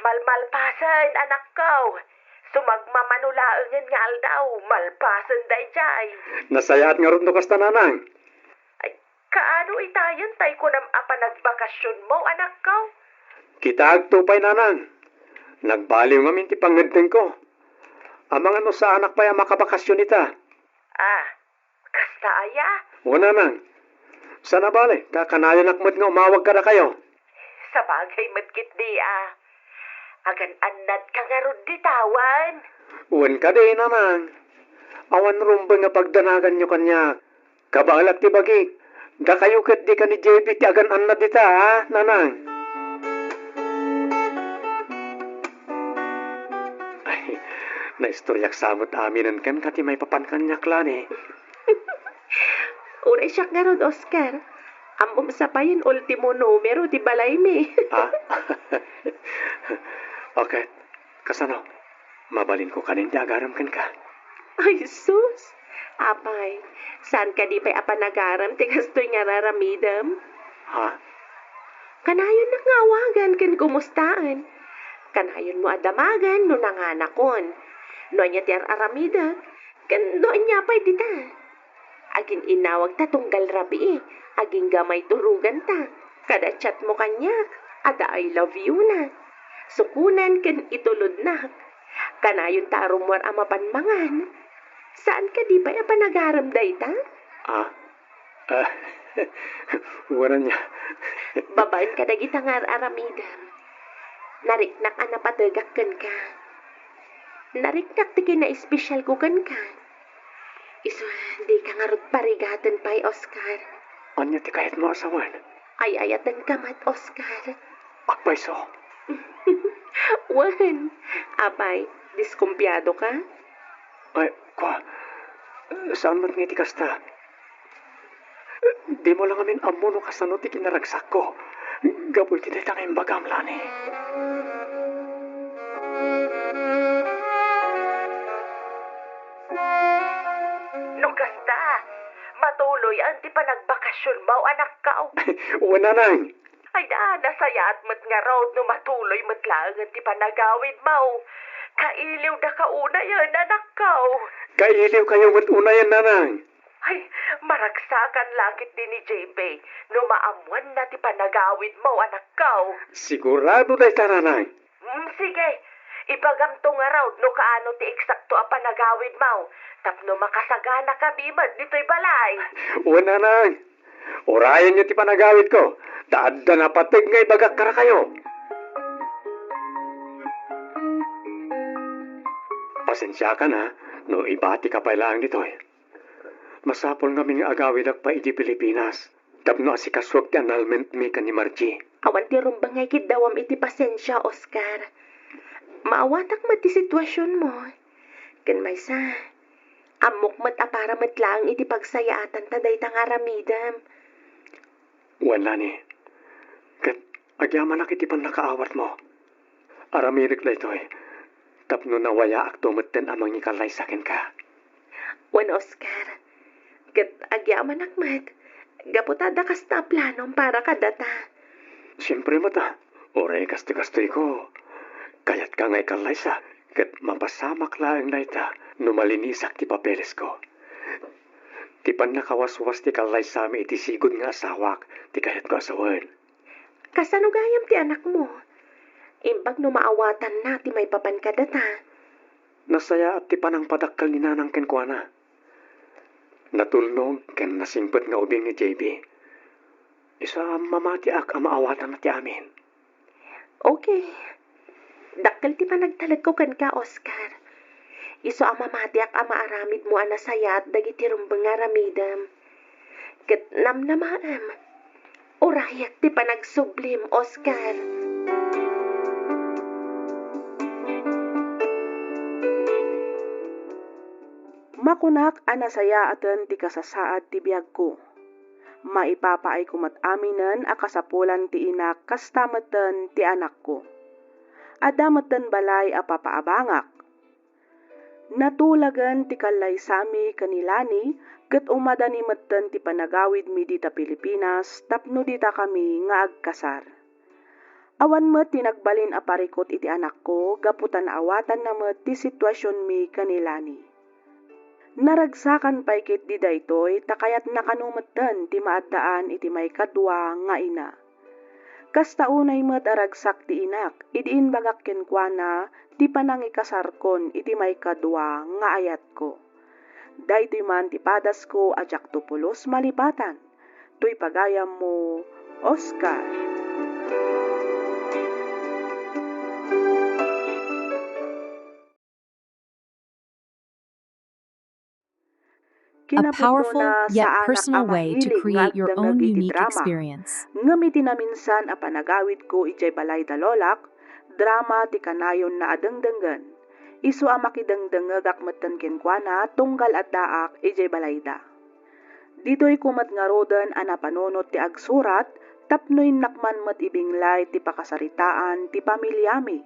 Malmalpasen, anakko. Sumagmamano laengen nga aldaw, malpasen daydiay. Nasayaat ngarud no kasta, Nanang. Ay, kaano itayen tay kunam a panagbakasionmo, anakko? Kitaek to pay, Nanang. Nagbaliw ngamin ti pangngeddengko. Amangan no saanak pay a makabakasion ita. Ah, kasta aya? Wen, Nanang. Sana bale, ta kanayonak met nga umawag kadakayo. Sabagay met ketdi a. Agan-annadka ngarud dita, wen? Wen kadi, Nanang. Awan rumbeng a pagdanaganyo kaniak. Kabaelak ti bagik. Dakayo ketdi ken ni J B ti agan-annad dita, ha, Nanang? Ay, naistoriak sa met aminen kenka ti maipapan kaniak, Lani. Uray siak ngarud, Oscar. Ammom sa payen ultimo numero ti balaymi. Ha? Okay. Kasano? Mabalinko kanin ti agarem kenka. Ay, sus! Apay, saan kadi pay a panagarem ti kastoy nga raramidem? Ha? Kanayonnak nga awagan ken kumustaen. Kanayonmo a damagen no nanganakon. No ania ti ar-aramidek, ken no ania pay dita. Agin-inawagta tunggal rabii, agingga maiturogantak. Kada chatmo kaniak, adda I love you na. Sukonan ken itulodnak. Kanayonta a rummuar a mapan mangan. Saan kadi pay a panagarem dayta? Ah? Ah, wen ania. Babaen kadagita nga ar-aramidem. Nariknak a napategak kenka. Nariknak ti kinaespesialko kenka. Isu, dika ngarud parigaten pay, Oscar. Ania ti kayatmo a sawen? Ay-ayatenka met, Oscar. Agpayso? Wen, apay, diskumpiado ka? Ay, kua, saan met nga iti kasta? Dimo la ngamin ammo no kasano ti kinaragsakko gapu iti dayta nga imbagam, Lani. No kasta, matuloyen ti panagbakasionmo, anakko. Wen, Nanang. Ay da, nasayaat met ngarud no matuloy met laengen ti panagawidmo. Kailiwdaka unayen, anakko. Kailiwkayo met unayen, Nanang. Ay, maragsakan la ketdi ni J B no maammoanna ti panagawidmo, anakko. Sigurado dayta, Nanang. Mm, sige. Ibagamto ngarud no kaano ti eksakto a panagawidmo tapno makasaganakami met ditoy balay. Wen, Nanang. Urayenyo ti panagawidko, ta adda napateg nga ibagak kadakayo. Pasensiakan, ha, no ibatika pay laeng ditoy. Masapul ngamin nga agawidak pay idiay Pilipinas tapno asikasuak ti annulmentmi ken ni Margie. Awan ti rumbeng nga ikiddawam iti pasensia, Oscar. Maawatak met ti situasionmo. Ken maysa, ammok met a para met laeng iti pagsayaatanta dayta nga aramidem. Wen, Lani. Ket agyamanak iti pannakaawatmo. Aramidek daytoy tapno nawayaakto metten a mangikallaysa kenka. Wen, Oscar, ket agyamanak met gapu ta adda kasta a planom para kadata. Siempre met a, uray kastoy-kastoyko. Kayatka nga ikallaysa, ket mapasamak laeng dayta no malinisak ti papelesko. Ti pannakawaswas ti kallaysami iti sigud nga asawak ti kayatko a sawen. Kasano gayam ti anakmo? Imbag no maawatanna ti maipapan kadata. Nasayaat ti panangpadakkel ni Nanang kenkuana. Natulnog ken nasingpet nga ubing ni J B. Isu a mamatiak a maawatanna ti amin. Okay. Dakkel ti panagtalekko kenka, Oscar. Isu a mamatiak a maaramidmo a nasayaat dagiti rumbeng nga aramidem. Ket namnamaem, urayek ti panagsublim, Oscar. Makunak a nasayaaten ti kasasaad ti biagko. Maipapaayko met aminen a kasapulan ti inak kasta metten ti anakko. Adda metten balay a papaabangak. Natulagen ti kallaysami ken ni Lani ket umadani metten ti panagawidmi dita Pilipinas tapno ditakami nga agkasar. Awan met ti nagbalin a parikut iti anakko gapu ta naawatanna met ti situasionmi ken ni Lani. Naragsakan pay ketdi daytoy ta kayatna kano metten ti maaddaan iti maikadua nga ina. Kasta unay met a ragsak ti inak idi imbagak kenkuana ti panangikasarkon iti maikadua nga ayatko. Daytoy man ti padasko a diakto pulos malipatan. Toy pagayammo, Oscar. A powerful yet personal way to create your own unique experience. Ngem iti naminsan a panagawidko idiay balay da lolak, drama ti kanayonna a dengdenggen. Isu a makidengdengegak metten kenkuana tunggal addaak idiay balayda. Ditoyko met ngaruden a napanunot ti agsurat tapno innak man met ibinglay ti pakasaritaan ti pamiliami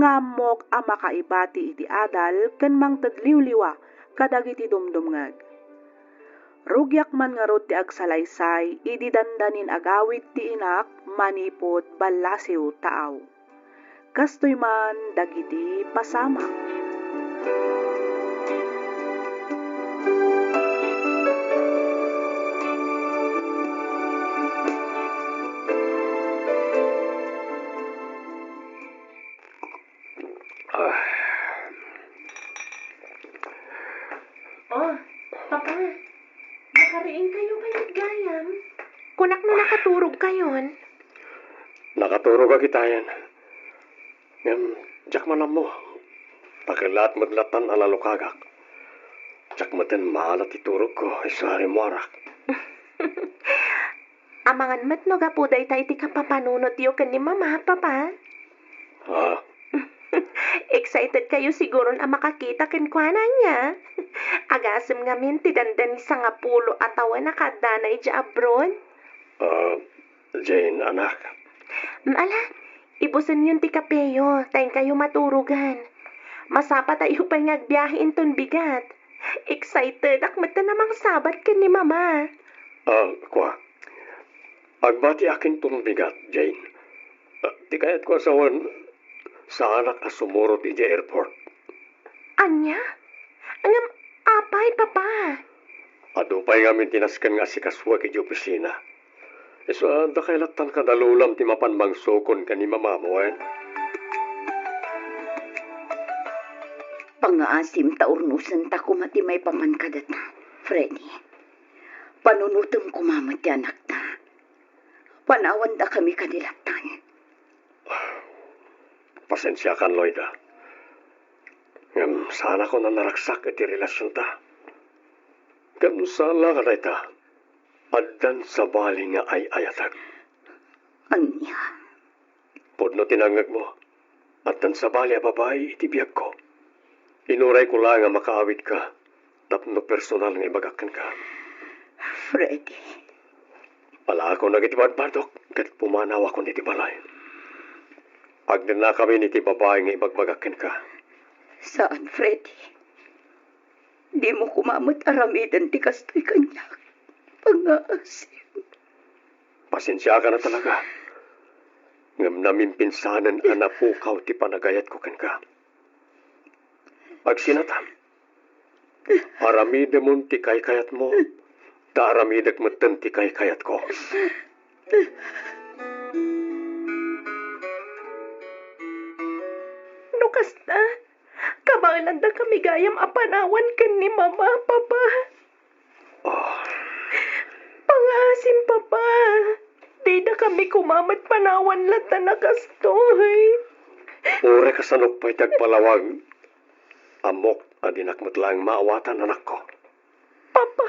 nga ammok a makaibati iti adal ken mangted liwliwa kadagiti dumdumngeg. Rugiak man ngarud ti agsalaysay idi dandanin agawid ti inak manipud ballasiw taaw. Kastoy man dagiti pasamak. Ah. Oh, Papa, nakariing kayo kayat gayam? Kunak no nakaturog kayon? Nakaturog a kitayen. Ngem, diak man ammo. Pakelat met latan a nalukagak. Diak metten maala ti turogko, isu a rimmuarak. Amangan met no gapu dayta iti kapapanunotyo ken ni Mama, Papa. Ah. Excited kayo siguron a makakita kenkuana, ania? Agasem ngamin ti dandani sangapulo a tawen a kaaddana idiay abroad. Ah, Jane, anak. Mm, ala, ibusenyon ti kapeyo, ta inkayo maturogan. Masapatayo pay nga agbiahe inton bigat. Excited ak met ta namangsabat ken ni Mama. Ah, kua. Agbatiak inton bigat, Jane. Ah, ti kayatko a sawen, saanak a sumurot idiay airport. Ania? Ngem apay, Papa? Adu pay ngamin ti nasken nga asikasuek idiay opisina. Isu a, dakay lattan kada lolam ti mapan mangsukon ken ni Mamam, wen? Pangngaasim ta urnosenta koma ti maipapan kadata, Freddy. Panunotem koma met ti anakta. Panawandakami kadi lattan. Pasensiakan, Loida. Ngem saanakon a naragsak iti relasionta. Ngem saan la nga dayta, addan sabali nga ay-ayatek. Ania? Pudno ti nangngegmo. Addan sabali a babai iti biagko. Inurayko laeng a makaawidka tapno personal nga ibagak kenka. Freddy. Palaakon dagiti badbadok ket pumanawakon iti balay. Agdennakamin iti babai nga ibagbagak kenka. Saan, Freddy. Dimo koma met aramiden ti kastoy kaniak. Pangngaasim. Pasensiakan a talaga. Ngem namimpinsanen a napukaw ti panagayatko kenka. Agsinatam. Aramidemon ti kaykayatmo, ta aramidek metten ti kaykayatko. Alandakami gayam a panawan ken ni Mama, Papa. Oh. Pangaasim, Papa. Didakami koma met panawan latta a kastoy. Uray kasano pay ti agpalawag, ammok a dinak met laeng maawatan, anakko. Papa.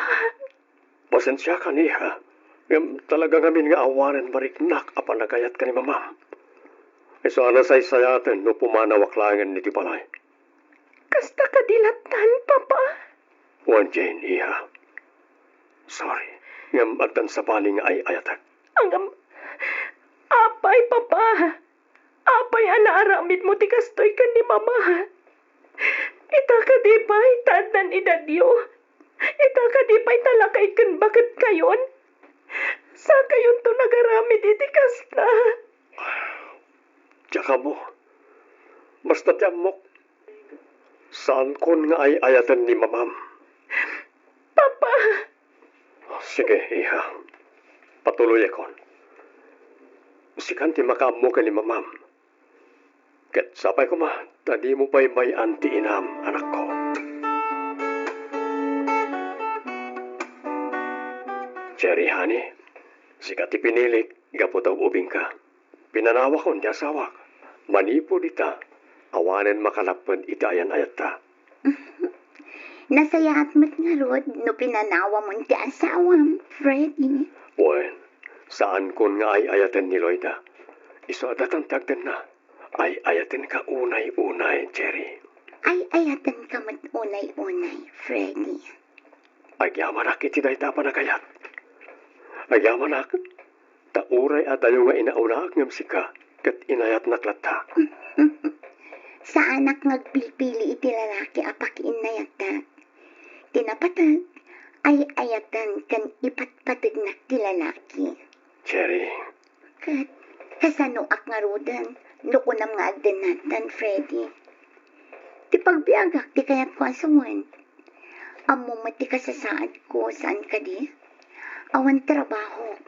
Pasensiakan, iha. Ngem talaga ngamin nga awanen mariknak a panagayat ken ni Mamam. Isu a nasaysayaten no pumanawak laengen iti balay. Kasta kadi lattan, Papa? Wen, Jane, iha. Sorry. Ngem addan sabali nga ay-ayatek. Ngem, apay, Papa? Apay a naaramidmo ti kastoy ken ni Mama? Ita kadi pay ta addan edadyo? Ita kadi pay ta lakay ken baketkayon? Sakayonto nagaramid iti kasta. Diak ammo. Basta ti ammok, saankon nga ay-ayaten ni Mamam. Papa! Sige, iha. Patuloyakon. Sikan ti makaammo ken ni Mamam. Ket sapay koma ta dimo pay bay-an ti inam, anakko. Cherry, honey, sika ti pinilik gapu ta ug-ubingka. Pinanawakon ti asawak. Manipud ita, awanen makalapped iti ayan-ayatta. Nasayaat met ngarud no pinanawamon ti asawam, Freddy. Wen, saankon nga ay-ayaten ni Loida. Isu a datan ti agdenna. Ay-ayatenka unay-unay, Cherry. Ay-ayatenka met unay-unay, Freddy. Agyamanak iti dayta a panagayat. Agyamanak, ta uray adayo nga inaunaak ngem sika, ket inayatnak latta. Saanak nga agpilpili iti lalaki a pakiinnayatak. Ti napateg, ay-ayaten ken ipatpategnak ti lalaki. Cherry. Ket kasanoak ngaruden no kunam nga agdennatan, Freddy? Ti pagbiagak ti kayatko a sawen. Ammom met ti kasasaadko, saan kadi? Awan trabahok.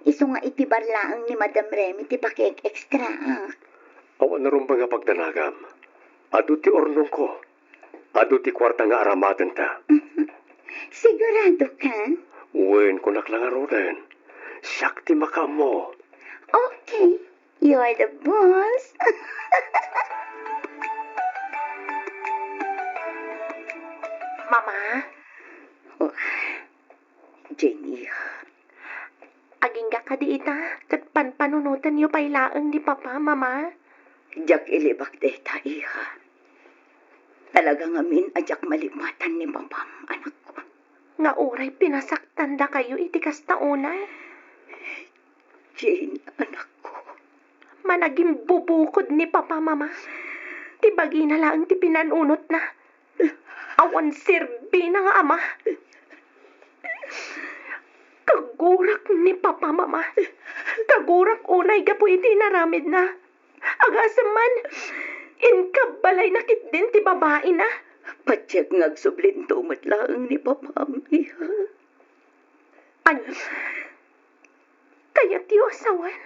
Isu nga iti bar laeng ni Madam Remy ti pakieg-extraak. Awan rumbeng a pagdanagam. Adu ti urnongko. Adu ti kuarta nga aramatenta. Sigurado ka? Wen, kunak la ngaruden. Siak ti makaammo. Okay. You're the boss. Mama? Oh, Jenny. Agingga kadi ita, ket panpanunotenyo pay laeng ni Papa, Mama? Diak ilibak dayta, iha. Talaga ngamin a diak malipatan ni Papam, anakko. Nga uray pinasaktandakayo iti kasta unay? Jane, anakko. Managimbubukod ni Papa, Mama. Ti bagina laeng ti pinanunotna. Awan serbina nga ama. Kagurak ni Papa, Mama. Kagurak unay gapu iti inaramidna. Agasem man, inkabbalayna ketdin ti babaina. Patiek nga agsublinto met laeng ni Papam, iha. Ania? Kayatyo a sawen?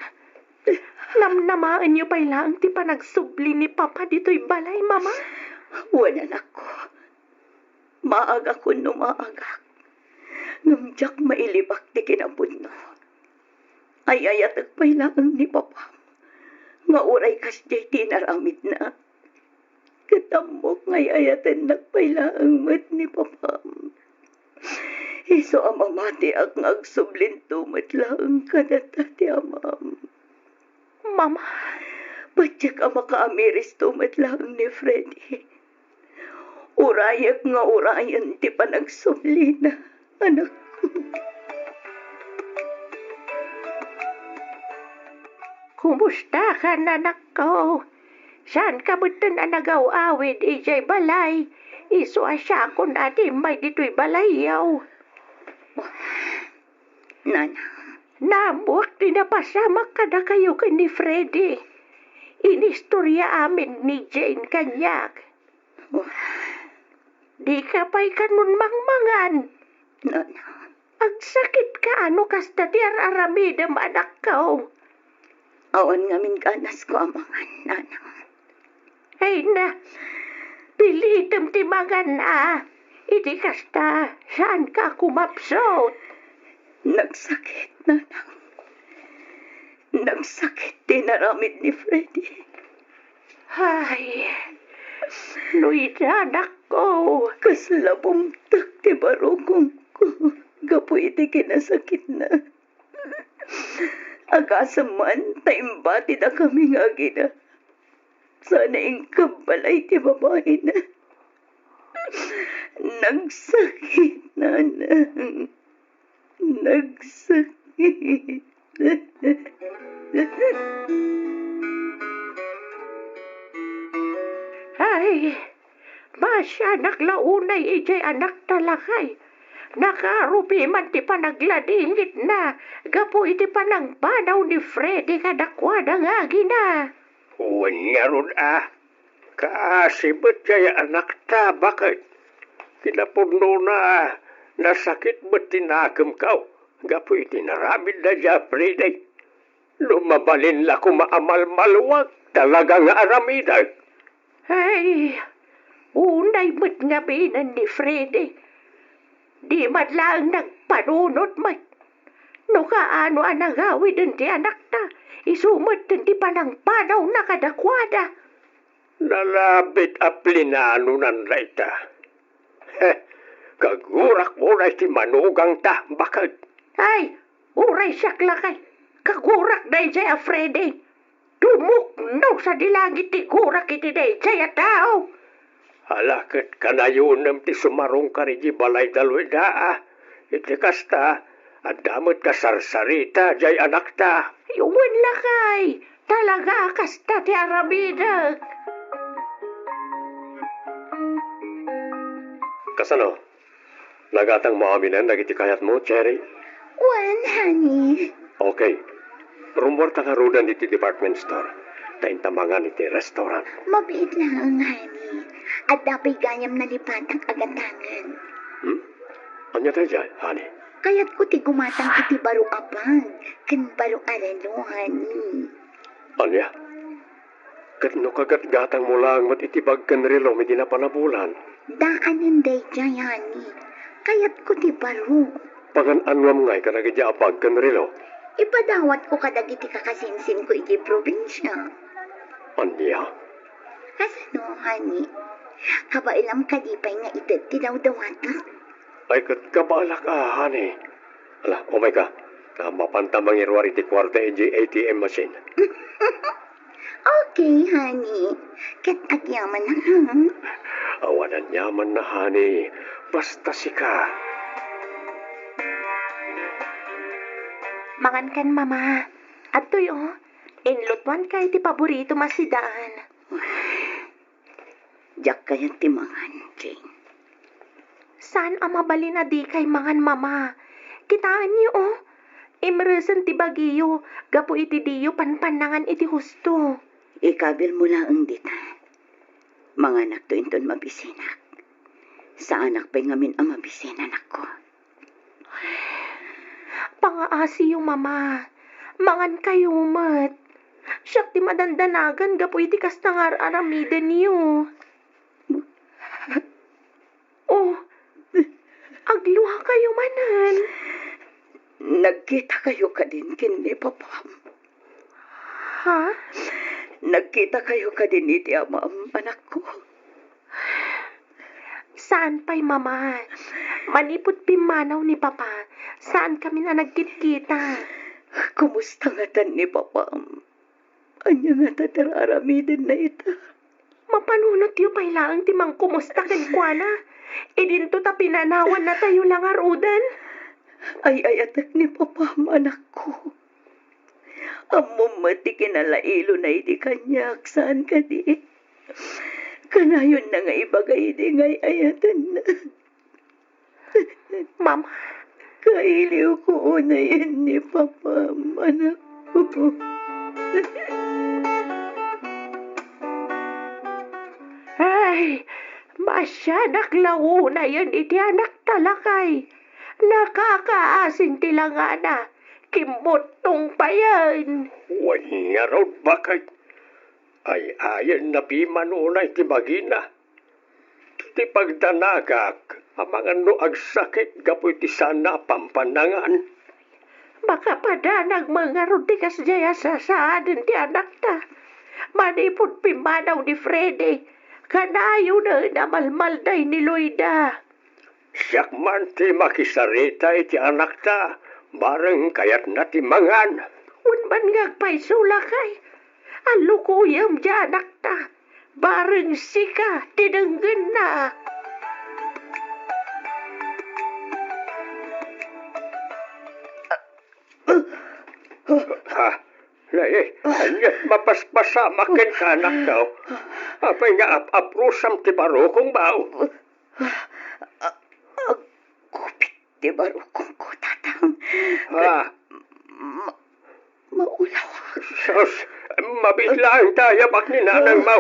Namnamaenyo pay laeng ti panagsubli ni Papa ditoy balay, Mama? Wen, anakko. Maagakon no maagak. Ngem diak mailibak ti kinapudno. Ay-ayatek pay laeng ni Papam nga uray kasdiay ti inaramidna. Ket ammok nga ay-ayatennak pay laeng met ni Papam. Isu a mamatiak nga agsublinto met laeng kadata ti amam. Mama. Patiek a makaamiristo met laeng ni Freddy. Urayek nga urayen ti panagsublina, anakko. Kumusta ka, anakko? Saan ka metten a nagaw-awid idiay balay? Isu a siakon a immay ditoy balayyo. Nana. Naammoak ti napasamak kadakayo ken ni Freddy. Inistorya amin ni Jane kaniak. Dika pay kanon mangmangan. Nana. Agsakit ka no kasta ti ar-aramidem, anakko. Awan ngamin ganasko a mangan, Nana. Ay na, Ilitem ti mangan a. Iti kasta, saanka a kumapsut. Nagsakit, nanang. Nagsakit ti inaramid ni Freddy. Ay, Loida, anakko. Kasla bumtek ti barukongko gapu iti kinasakitna. Agasem man ta imbatidakami nga agina. Sana inkabbalay ti babaina. Nagsakit, nanang. Nagsakit. Ay, maasianak la unay idiay anakta, lakay. Nakarupi man ti panagladingitna gapu iti panangpanaw ni Freddy kadakuada nga agina. Wen ngarud a, kaasi met jay anakta, baket. Kinapudnona a, nasakit met ti nakemko gapu iti inaramidna jay a Freddy. No mabalin la koma a malmaluag, talaga nga aramidek. Ay, unay met ngaminen ni Freddy. Di man laeng nagpanunot met. No kaano a nangawiden ti anakta, isu met ti panangpanawna kadakuada. Nalabit a plinanonan dayta. Heh, kagurak unay ti manugangta, baket. Ay, uray siak lakay, kagurak daydiay a Freddy. Dumukno sadi langit ti gurak iti daydiay a tao. Ala ket kanayonem ti sumarungkar iti balay da Loida a. Iti kasta, adda met kasarsarita jay anakta. Wen lakay, talaga a kasta ti aramidek. Kasano? Nagatangmo aminen dagiti kayatmo, Cherry? Wen, honey. Okay. Rummuarta ngaruden iti department store. Ta inta mangan iti restaurant. Mabiit laeng, honey. Adda pay gayam nalipatak a gatangen. Hmm? Ania daydiay, honey? Kayatko ti gumatang iti baro a bag ken baro a relo, honey. Ania? Ket no kagatgatangmo laeng met iti bag ken relom iti napan a bulan? Daanen daydiay, honey. Kayatko ti baro. Pangan-anuam ngay kadagiti a bag ken relo? Ipadawatko kadagiti kakasinsinko iti probinsia. Ania? Kasano, honey? Kabaelam kadi pay nga ited ti dawdawatek? Ay, ket kabaelak a, honey. Ala, umayka. Ta mapanta mangiruar iti kuarta idiay A T M machine. Okay, honey. Ket agyamanak, ha? Awan aniamanna, honey. Basta sika. Mangankan, Mama. Adtoy, o. Inlutuanka iti paboritom a sidaan. Diak kayat ti mangan, Jane. Saan a mabalin a dikay mangan, Mama. Kitaenyo, o. Imresen ti bagiyo gapu iti diyo panpannangan iti husto. Ikabilmo laeng dita. Manganakto inton mabisinak. Saanak pay ngamin a mabisi, anakko. Pangaasiyo, Mama. Mangankayo met. Siak ti madandanagan gapu iti kasta nga ar-aramidenyo. O, agluakayo manen. Nagkitakayo kadin ken ni Papam? Ha? Nagkitakayo kadin iti amam, anakko? Saan pay, Mama. Manipud pimmanaw ni Papa, saan kamin a nagkitkita. Kumusta ngatan ni Papam? Ania ngata ti ar-aramidenna ita? Mapanunotyo pay laeng ti mangkumusta kenkuana. Idinto ta pinanawannatayo la ngaruden. Ay-ayatek ni Papam, anakko. Ammom met ti kinalailona idi kaniak, saan kadi? Kanayonna nga ibaga idi nga ay-ayatenna. Mama. Kailiwko unayen ni Papam, anakko. Ay, maasianak la unayen iti anakta, lakay. Nakakaasin ti langana. Kimmuttong payen. Wen ngarud, baket. Ay-ayenna pimanona iti bagina. Ipagdanagak amangan no agsakit gapu iti saanna a pampannangan. Makapadanag met ngarud ti kasdiay a sasaaden ti anakta. Manipud pimmanaw ni Freddy, kanayona a malmalday ni Loida. Siak man ti makisarita iti anakta, bareng kayatna ti mangan. Wen man nga agpayso, lakay, allukoyem ti anakta, bareng sika ti denggenna. Ah, nay, ania ti mapaspasamak kenka, anakko? Apay nga ap-aprusam ti barukongmo? Aggupit ti barukongko, Tatang. Ah. Ma-, maulawak. Sus, mabiit laeng ti ayabak ni nanangmo.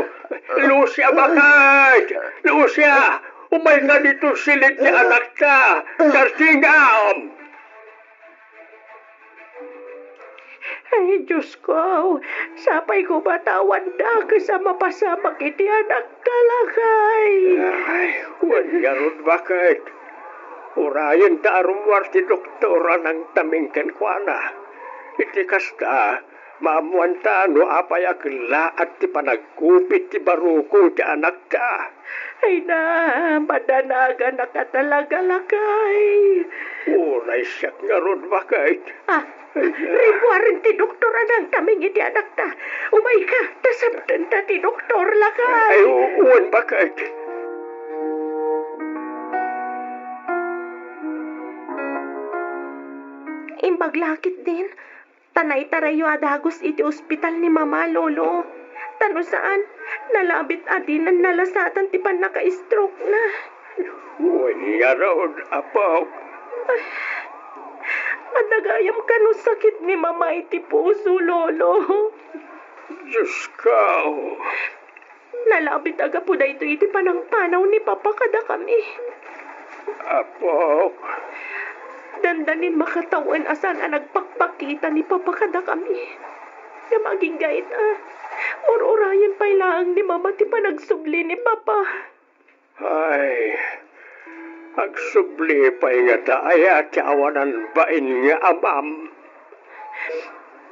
Lucia, baket! Lucia, umayka ditoy silid ti anakta. Kartingam! Ay, Diosko, sapay koma ta awan dakes a mapasamak iti anakta, lakay. Ay, wen ngarud, baket. Urayenta a rummuar ti doktor a nangtaming kenkuana. Iti kasta, maammoanta no apay a kellaat ti panaggupit ti barukong ti anakta. Ay na, madanaganak a talaga, lakay. Uray siak ngarud, baket. Ah, rimmuaren ti doktor a nangtaming iti anakta. Umayka, ta sabdenta ti doktor, lakay. Ay, u-, wen, baket. Imbag la ketdin, ta naitarayyo a dagus iti ospital ni Mama, Lolo. Ta no saan, nalabit a dinan nalasatan ti pannaka-stroke-na. Wen ngarud, apok. Ay, adda gayam kano sakit ni Mama iti puso, Lolo. Diosko. Nalabit a gapu daytoy iti panangpanaw ni Papa kadakami. Apok. Dandanin makatawen a saan a nagpakpakita ni Papa kadakami. Ngem agingga ita, ur-urayen pay laeng ni Mama ti panagsubli ni Papa. Ay, agsubli pay ngata aya ti awanan bain nga amam?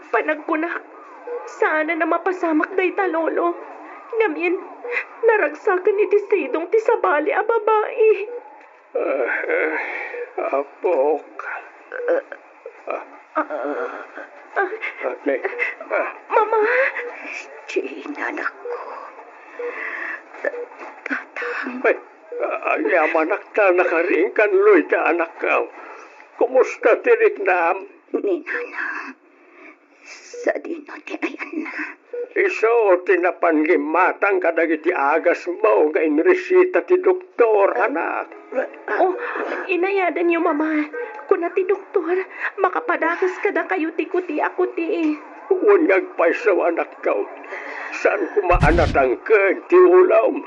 Panagkunak, saanen a mapasamak dayta, Lolo. Ngamin, naragsaken iti sidong ti sabali a babai. Ah, apok. Ah. Ah, ah, ah. Mama! Jean, anakko. Tatang. Ay, agyamanak ta nakariing kan Loida, anakko. Kumusta ti riknam? Ni Nanang. Sadino ti ayanna? Isu ti napan nga immatang kadagiti agasmo nga inresita ti doktor, anak. Oh, inayadanyo, Mama. Kuna ti doktor, makapadagus kadakayo ti kuti a kuti. Wen nga agpayso, anakko. Saan koma a natangken ti ulom.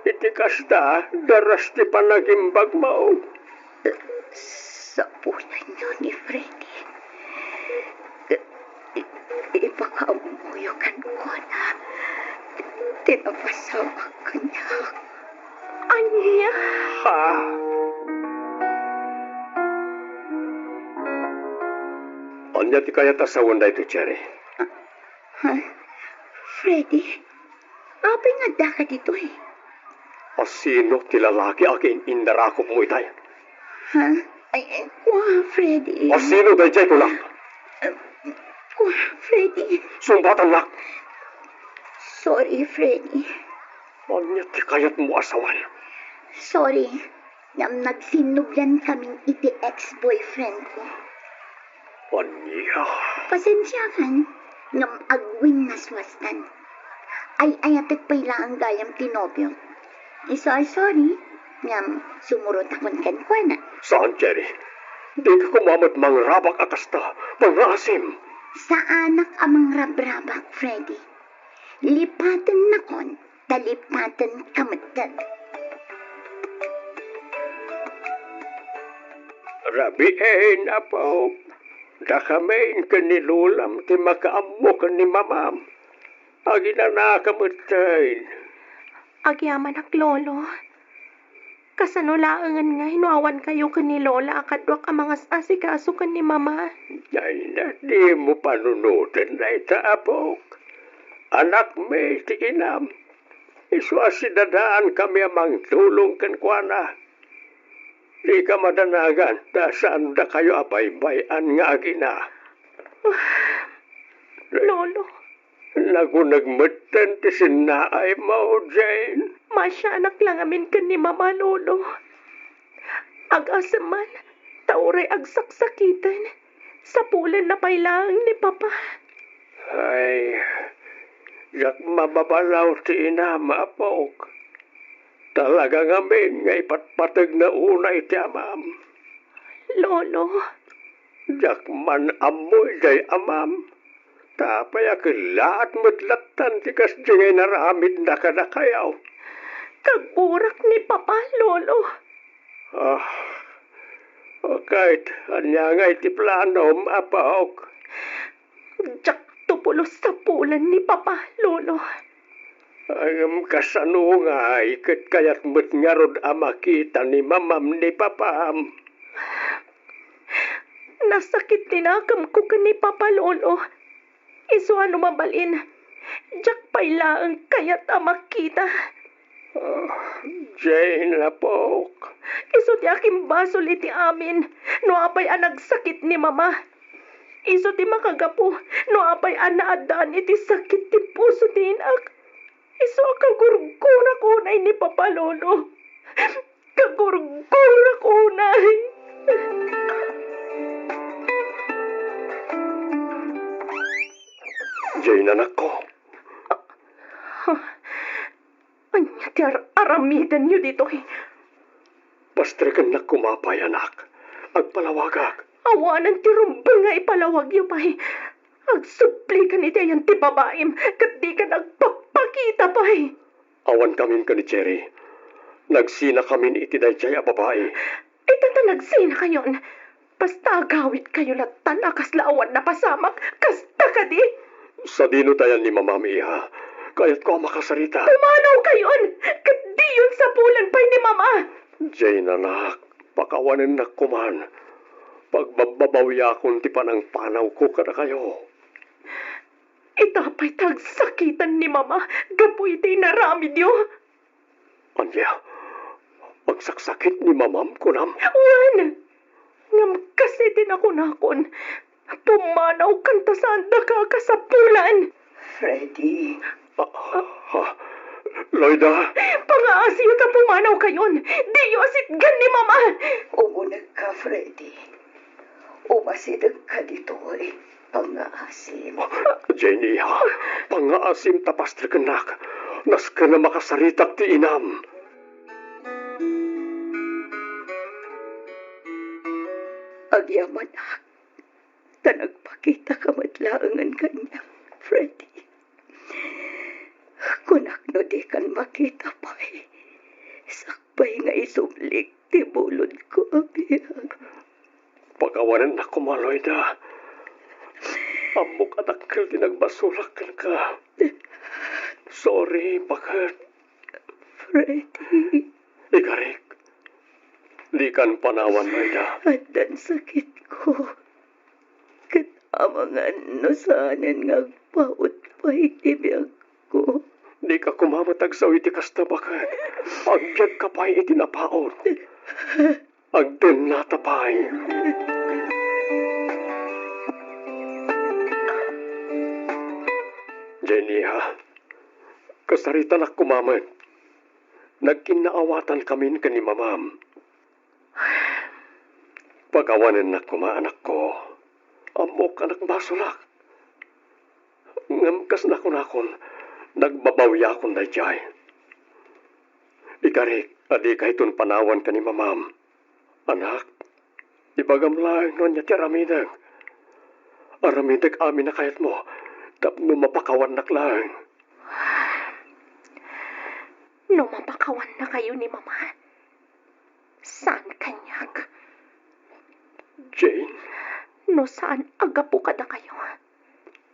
Iti kasta, daras ti panagimbagmo. Sapulanyo ni Freddy. I-, i-, ipakaammoyo kenkuana ti napasamak kaniak. Ania? Ha? Ania ti kayat a sawen daytoy, Cherry? Ha? Freddy? Apay nga addaka ditoy? A sino ti lalaki a kin-, innarakopmo itay? Ha? Ay, ay, kua, Freddy. A sino daydiay, kunak? Eh, kua, Freddy. Sungbatannak! Sorry, Freddy. Ania ti kayatmo a sawen? Sorry. Ngem nagsinnublian kaming iti ex-boyfriend ko. Ania? Pasensiakan, ngem agwinnaswastan. Ay-ayatek pay laeng gayam ti nobiok. Isu a sorry, ngem sumurotakon kenkuana. Saan, Cherry. Dika koma met mangrabak a kasta. Mangngaasim. Saanak a mangrabrabak, Freddy. Lipatennakon, ta lipatenka metten. Rabiin, apok. Dakamin ken ni Lolam ti makaammo ken ni Mamam. Aginanaka metten. Agyamanak, Lolo. Kasano laengen ngay no awankayo ken ni Lola a kaduak a mangas-asikaso ken ni Mama? Ay, na, dimo panunoten dayta, apok. Anakmi ti inam. Isu a sidadaankamin a mangtulong kenkuana. Dika madanagan ta saan dakayo a baybay-an nga agina. Lolo. Naguneg metten ti sinnaaymo, Jane. Maasianak la ngamin ken ni Mama, Lolo. Agasem man, ta uray agsaksakiten, sapulenna pay laeng ni Papa. Ay, diak mababalaw ti inam, apok. Talaga ngamin nga ipatpategna unay ti amam. Lolo. Diak man ammo idiay amam. Ta apay a kellaat met lattan ti kasdi nga inaramidna kadakayo? Kagburak ni Papa, Lolo. Ah, ket ania ngay ti planom, apok? Diakto pulos sapulen ni Papa, Lolo. Ngem kasano ngay ket kayat met ngarud a makita ni Mamam ni Papam? Nasakit ti nakemko ken ni Papa, Lolo. Isu a no mabalin, diak pay laeng kayat a makita. Ah, Jane, apok. Isu ti akimbasol iti amin no apay a nagsakit ni Mama. Isu ti makagapu no apay a naaddaan iti sakit ti puso ti inak. Isu a kagurgurak unay ni Papa, Lolo. Kagurgurak unay. Jane, anakko. Ania ti ar-, aramidenyo ditoy? Pastrekennak koma pay, anak. Agpalawagak. Awanen ti rumbeng nga ipalawagyo pay. Agsublikan iti ayan ti babaim, ket dikan agpapakita pay. Awankamin ken ni Jerry. Nagsinakamin iti daydiay a babai. Ita ta nagsinakayon. Basta agawidkayo lattan a kasla awan napasamak, kasta kadi? Sadino ti ayan ni Mamam, iha? Kayatko a makasarita. Pumanawkayon, ket diyon sapulen pay ni Mama. Jane, anak, pakawanennak koman. Pagbabbabawiakon ti panangpanawko kadakayo. Ita pay ta agsakitan ni Mama gapu iti inaramidyo. Ania? Agsaksakit ni Mamam, kunam? Wen! Ngem kas iti nakunakon, pumanawkan ta saanda kakasapulan. Freddy. Ah, ah, Loida? Pangaasiyo ta pumanawkayon. Diyo asitgan ni Mama. Umunegka, Freddy. Umasidegka ditoy. Pangngaasim. Jenny, ha? Pangngaasim ta pastrekennak. Nasken a makasaritak ti inam. Agyamanak, ta nagpakitaka met laengen kaniak, Freddy. Kunak no dikan makita pay, sakbay nga isublik ti bulodko a biag. Pakawanennak koma, Loida. Ammok a dakkel ti nagbasolak kenka. Sorry, baket. Freddy. Ikarik, dikan panawan, Loida. Addan sakitko. Ket amangan no saanen nga agpaut pay ti biagko. Dika koma met agsaw iti kasta, baket. Agbiagka pay iti napaut. Agdennata pay. Jenny, ha? Kasaritanak koma met. Nagkinnaawatan kamin ken ni Mamam. Pakawanennak koma, anakko. Ammok a nagbasolak. Ngem kas nakunakon, nagbabawiakon daydiay. Ikarik a dikayton panawan ken ni Mamam. Anak, ibagam laeng no ania ti aramidek. Aramidek amin a kayatmo tapno mapakawannak laeng. No mapakawannakayo ni Mama, saan kaniak. Jane? No saan a gapu kadakayo,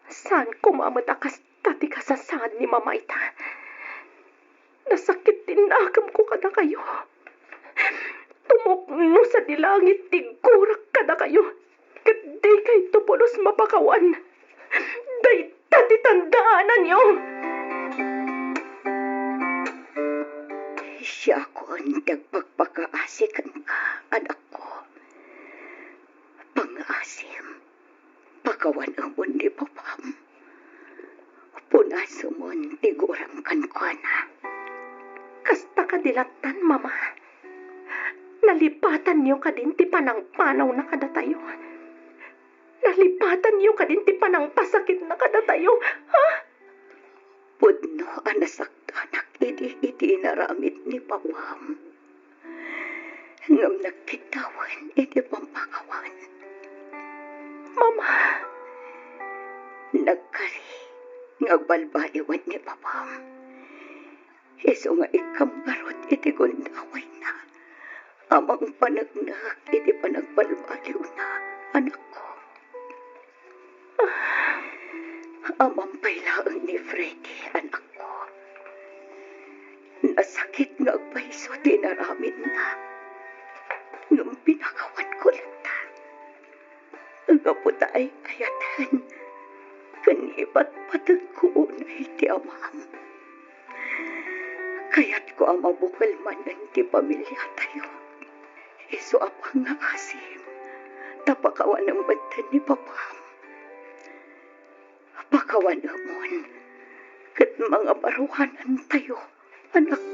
saan koma met a kasta ti kasasaad ni Mama ita. Nasakit ti nakemko kadakayo. Kadi langit ti gurak kadakayo, ket dikayto pulos mapakawan. Dayta ti tandaananyo. Siakon ti agpakpakaasi kenka, anakko. Pangngaasim, pakawanemon ni papam. Punasemon ti guram kenkuana. Kasta kadi lattan, Mama. Nalipatanyo kadin ti panangpanawna kadatayo? Nalipatanyo kadin ti panangpasakitna kadatayo? Ha? Pudno a nasaktanak idi iti inaramid ni papam. Ngem nagkitawen iti pammakawan. Mama! Nagkari nga agbalbaliwen ni papam. Isu nga ikkam ngarud iti gundawayna a mangpaneknek iti panagbalbaliwna, anakko. Aman pay laeng ni Freddy, anakko. Nasakit nga agpayso ti inaramidna. Ngem pinakawanko latta. Gapu ta ay-ayaten ken ipatpateg ko unay ti amam. Kayatko a mabukel manen ti pamiliatayo. Isu a pangngaasim ta pakawanem metten ni papam. Pakawanemon ket mangabaruanantayo, anak.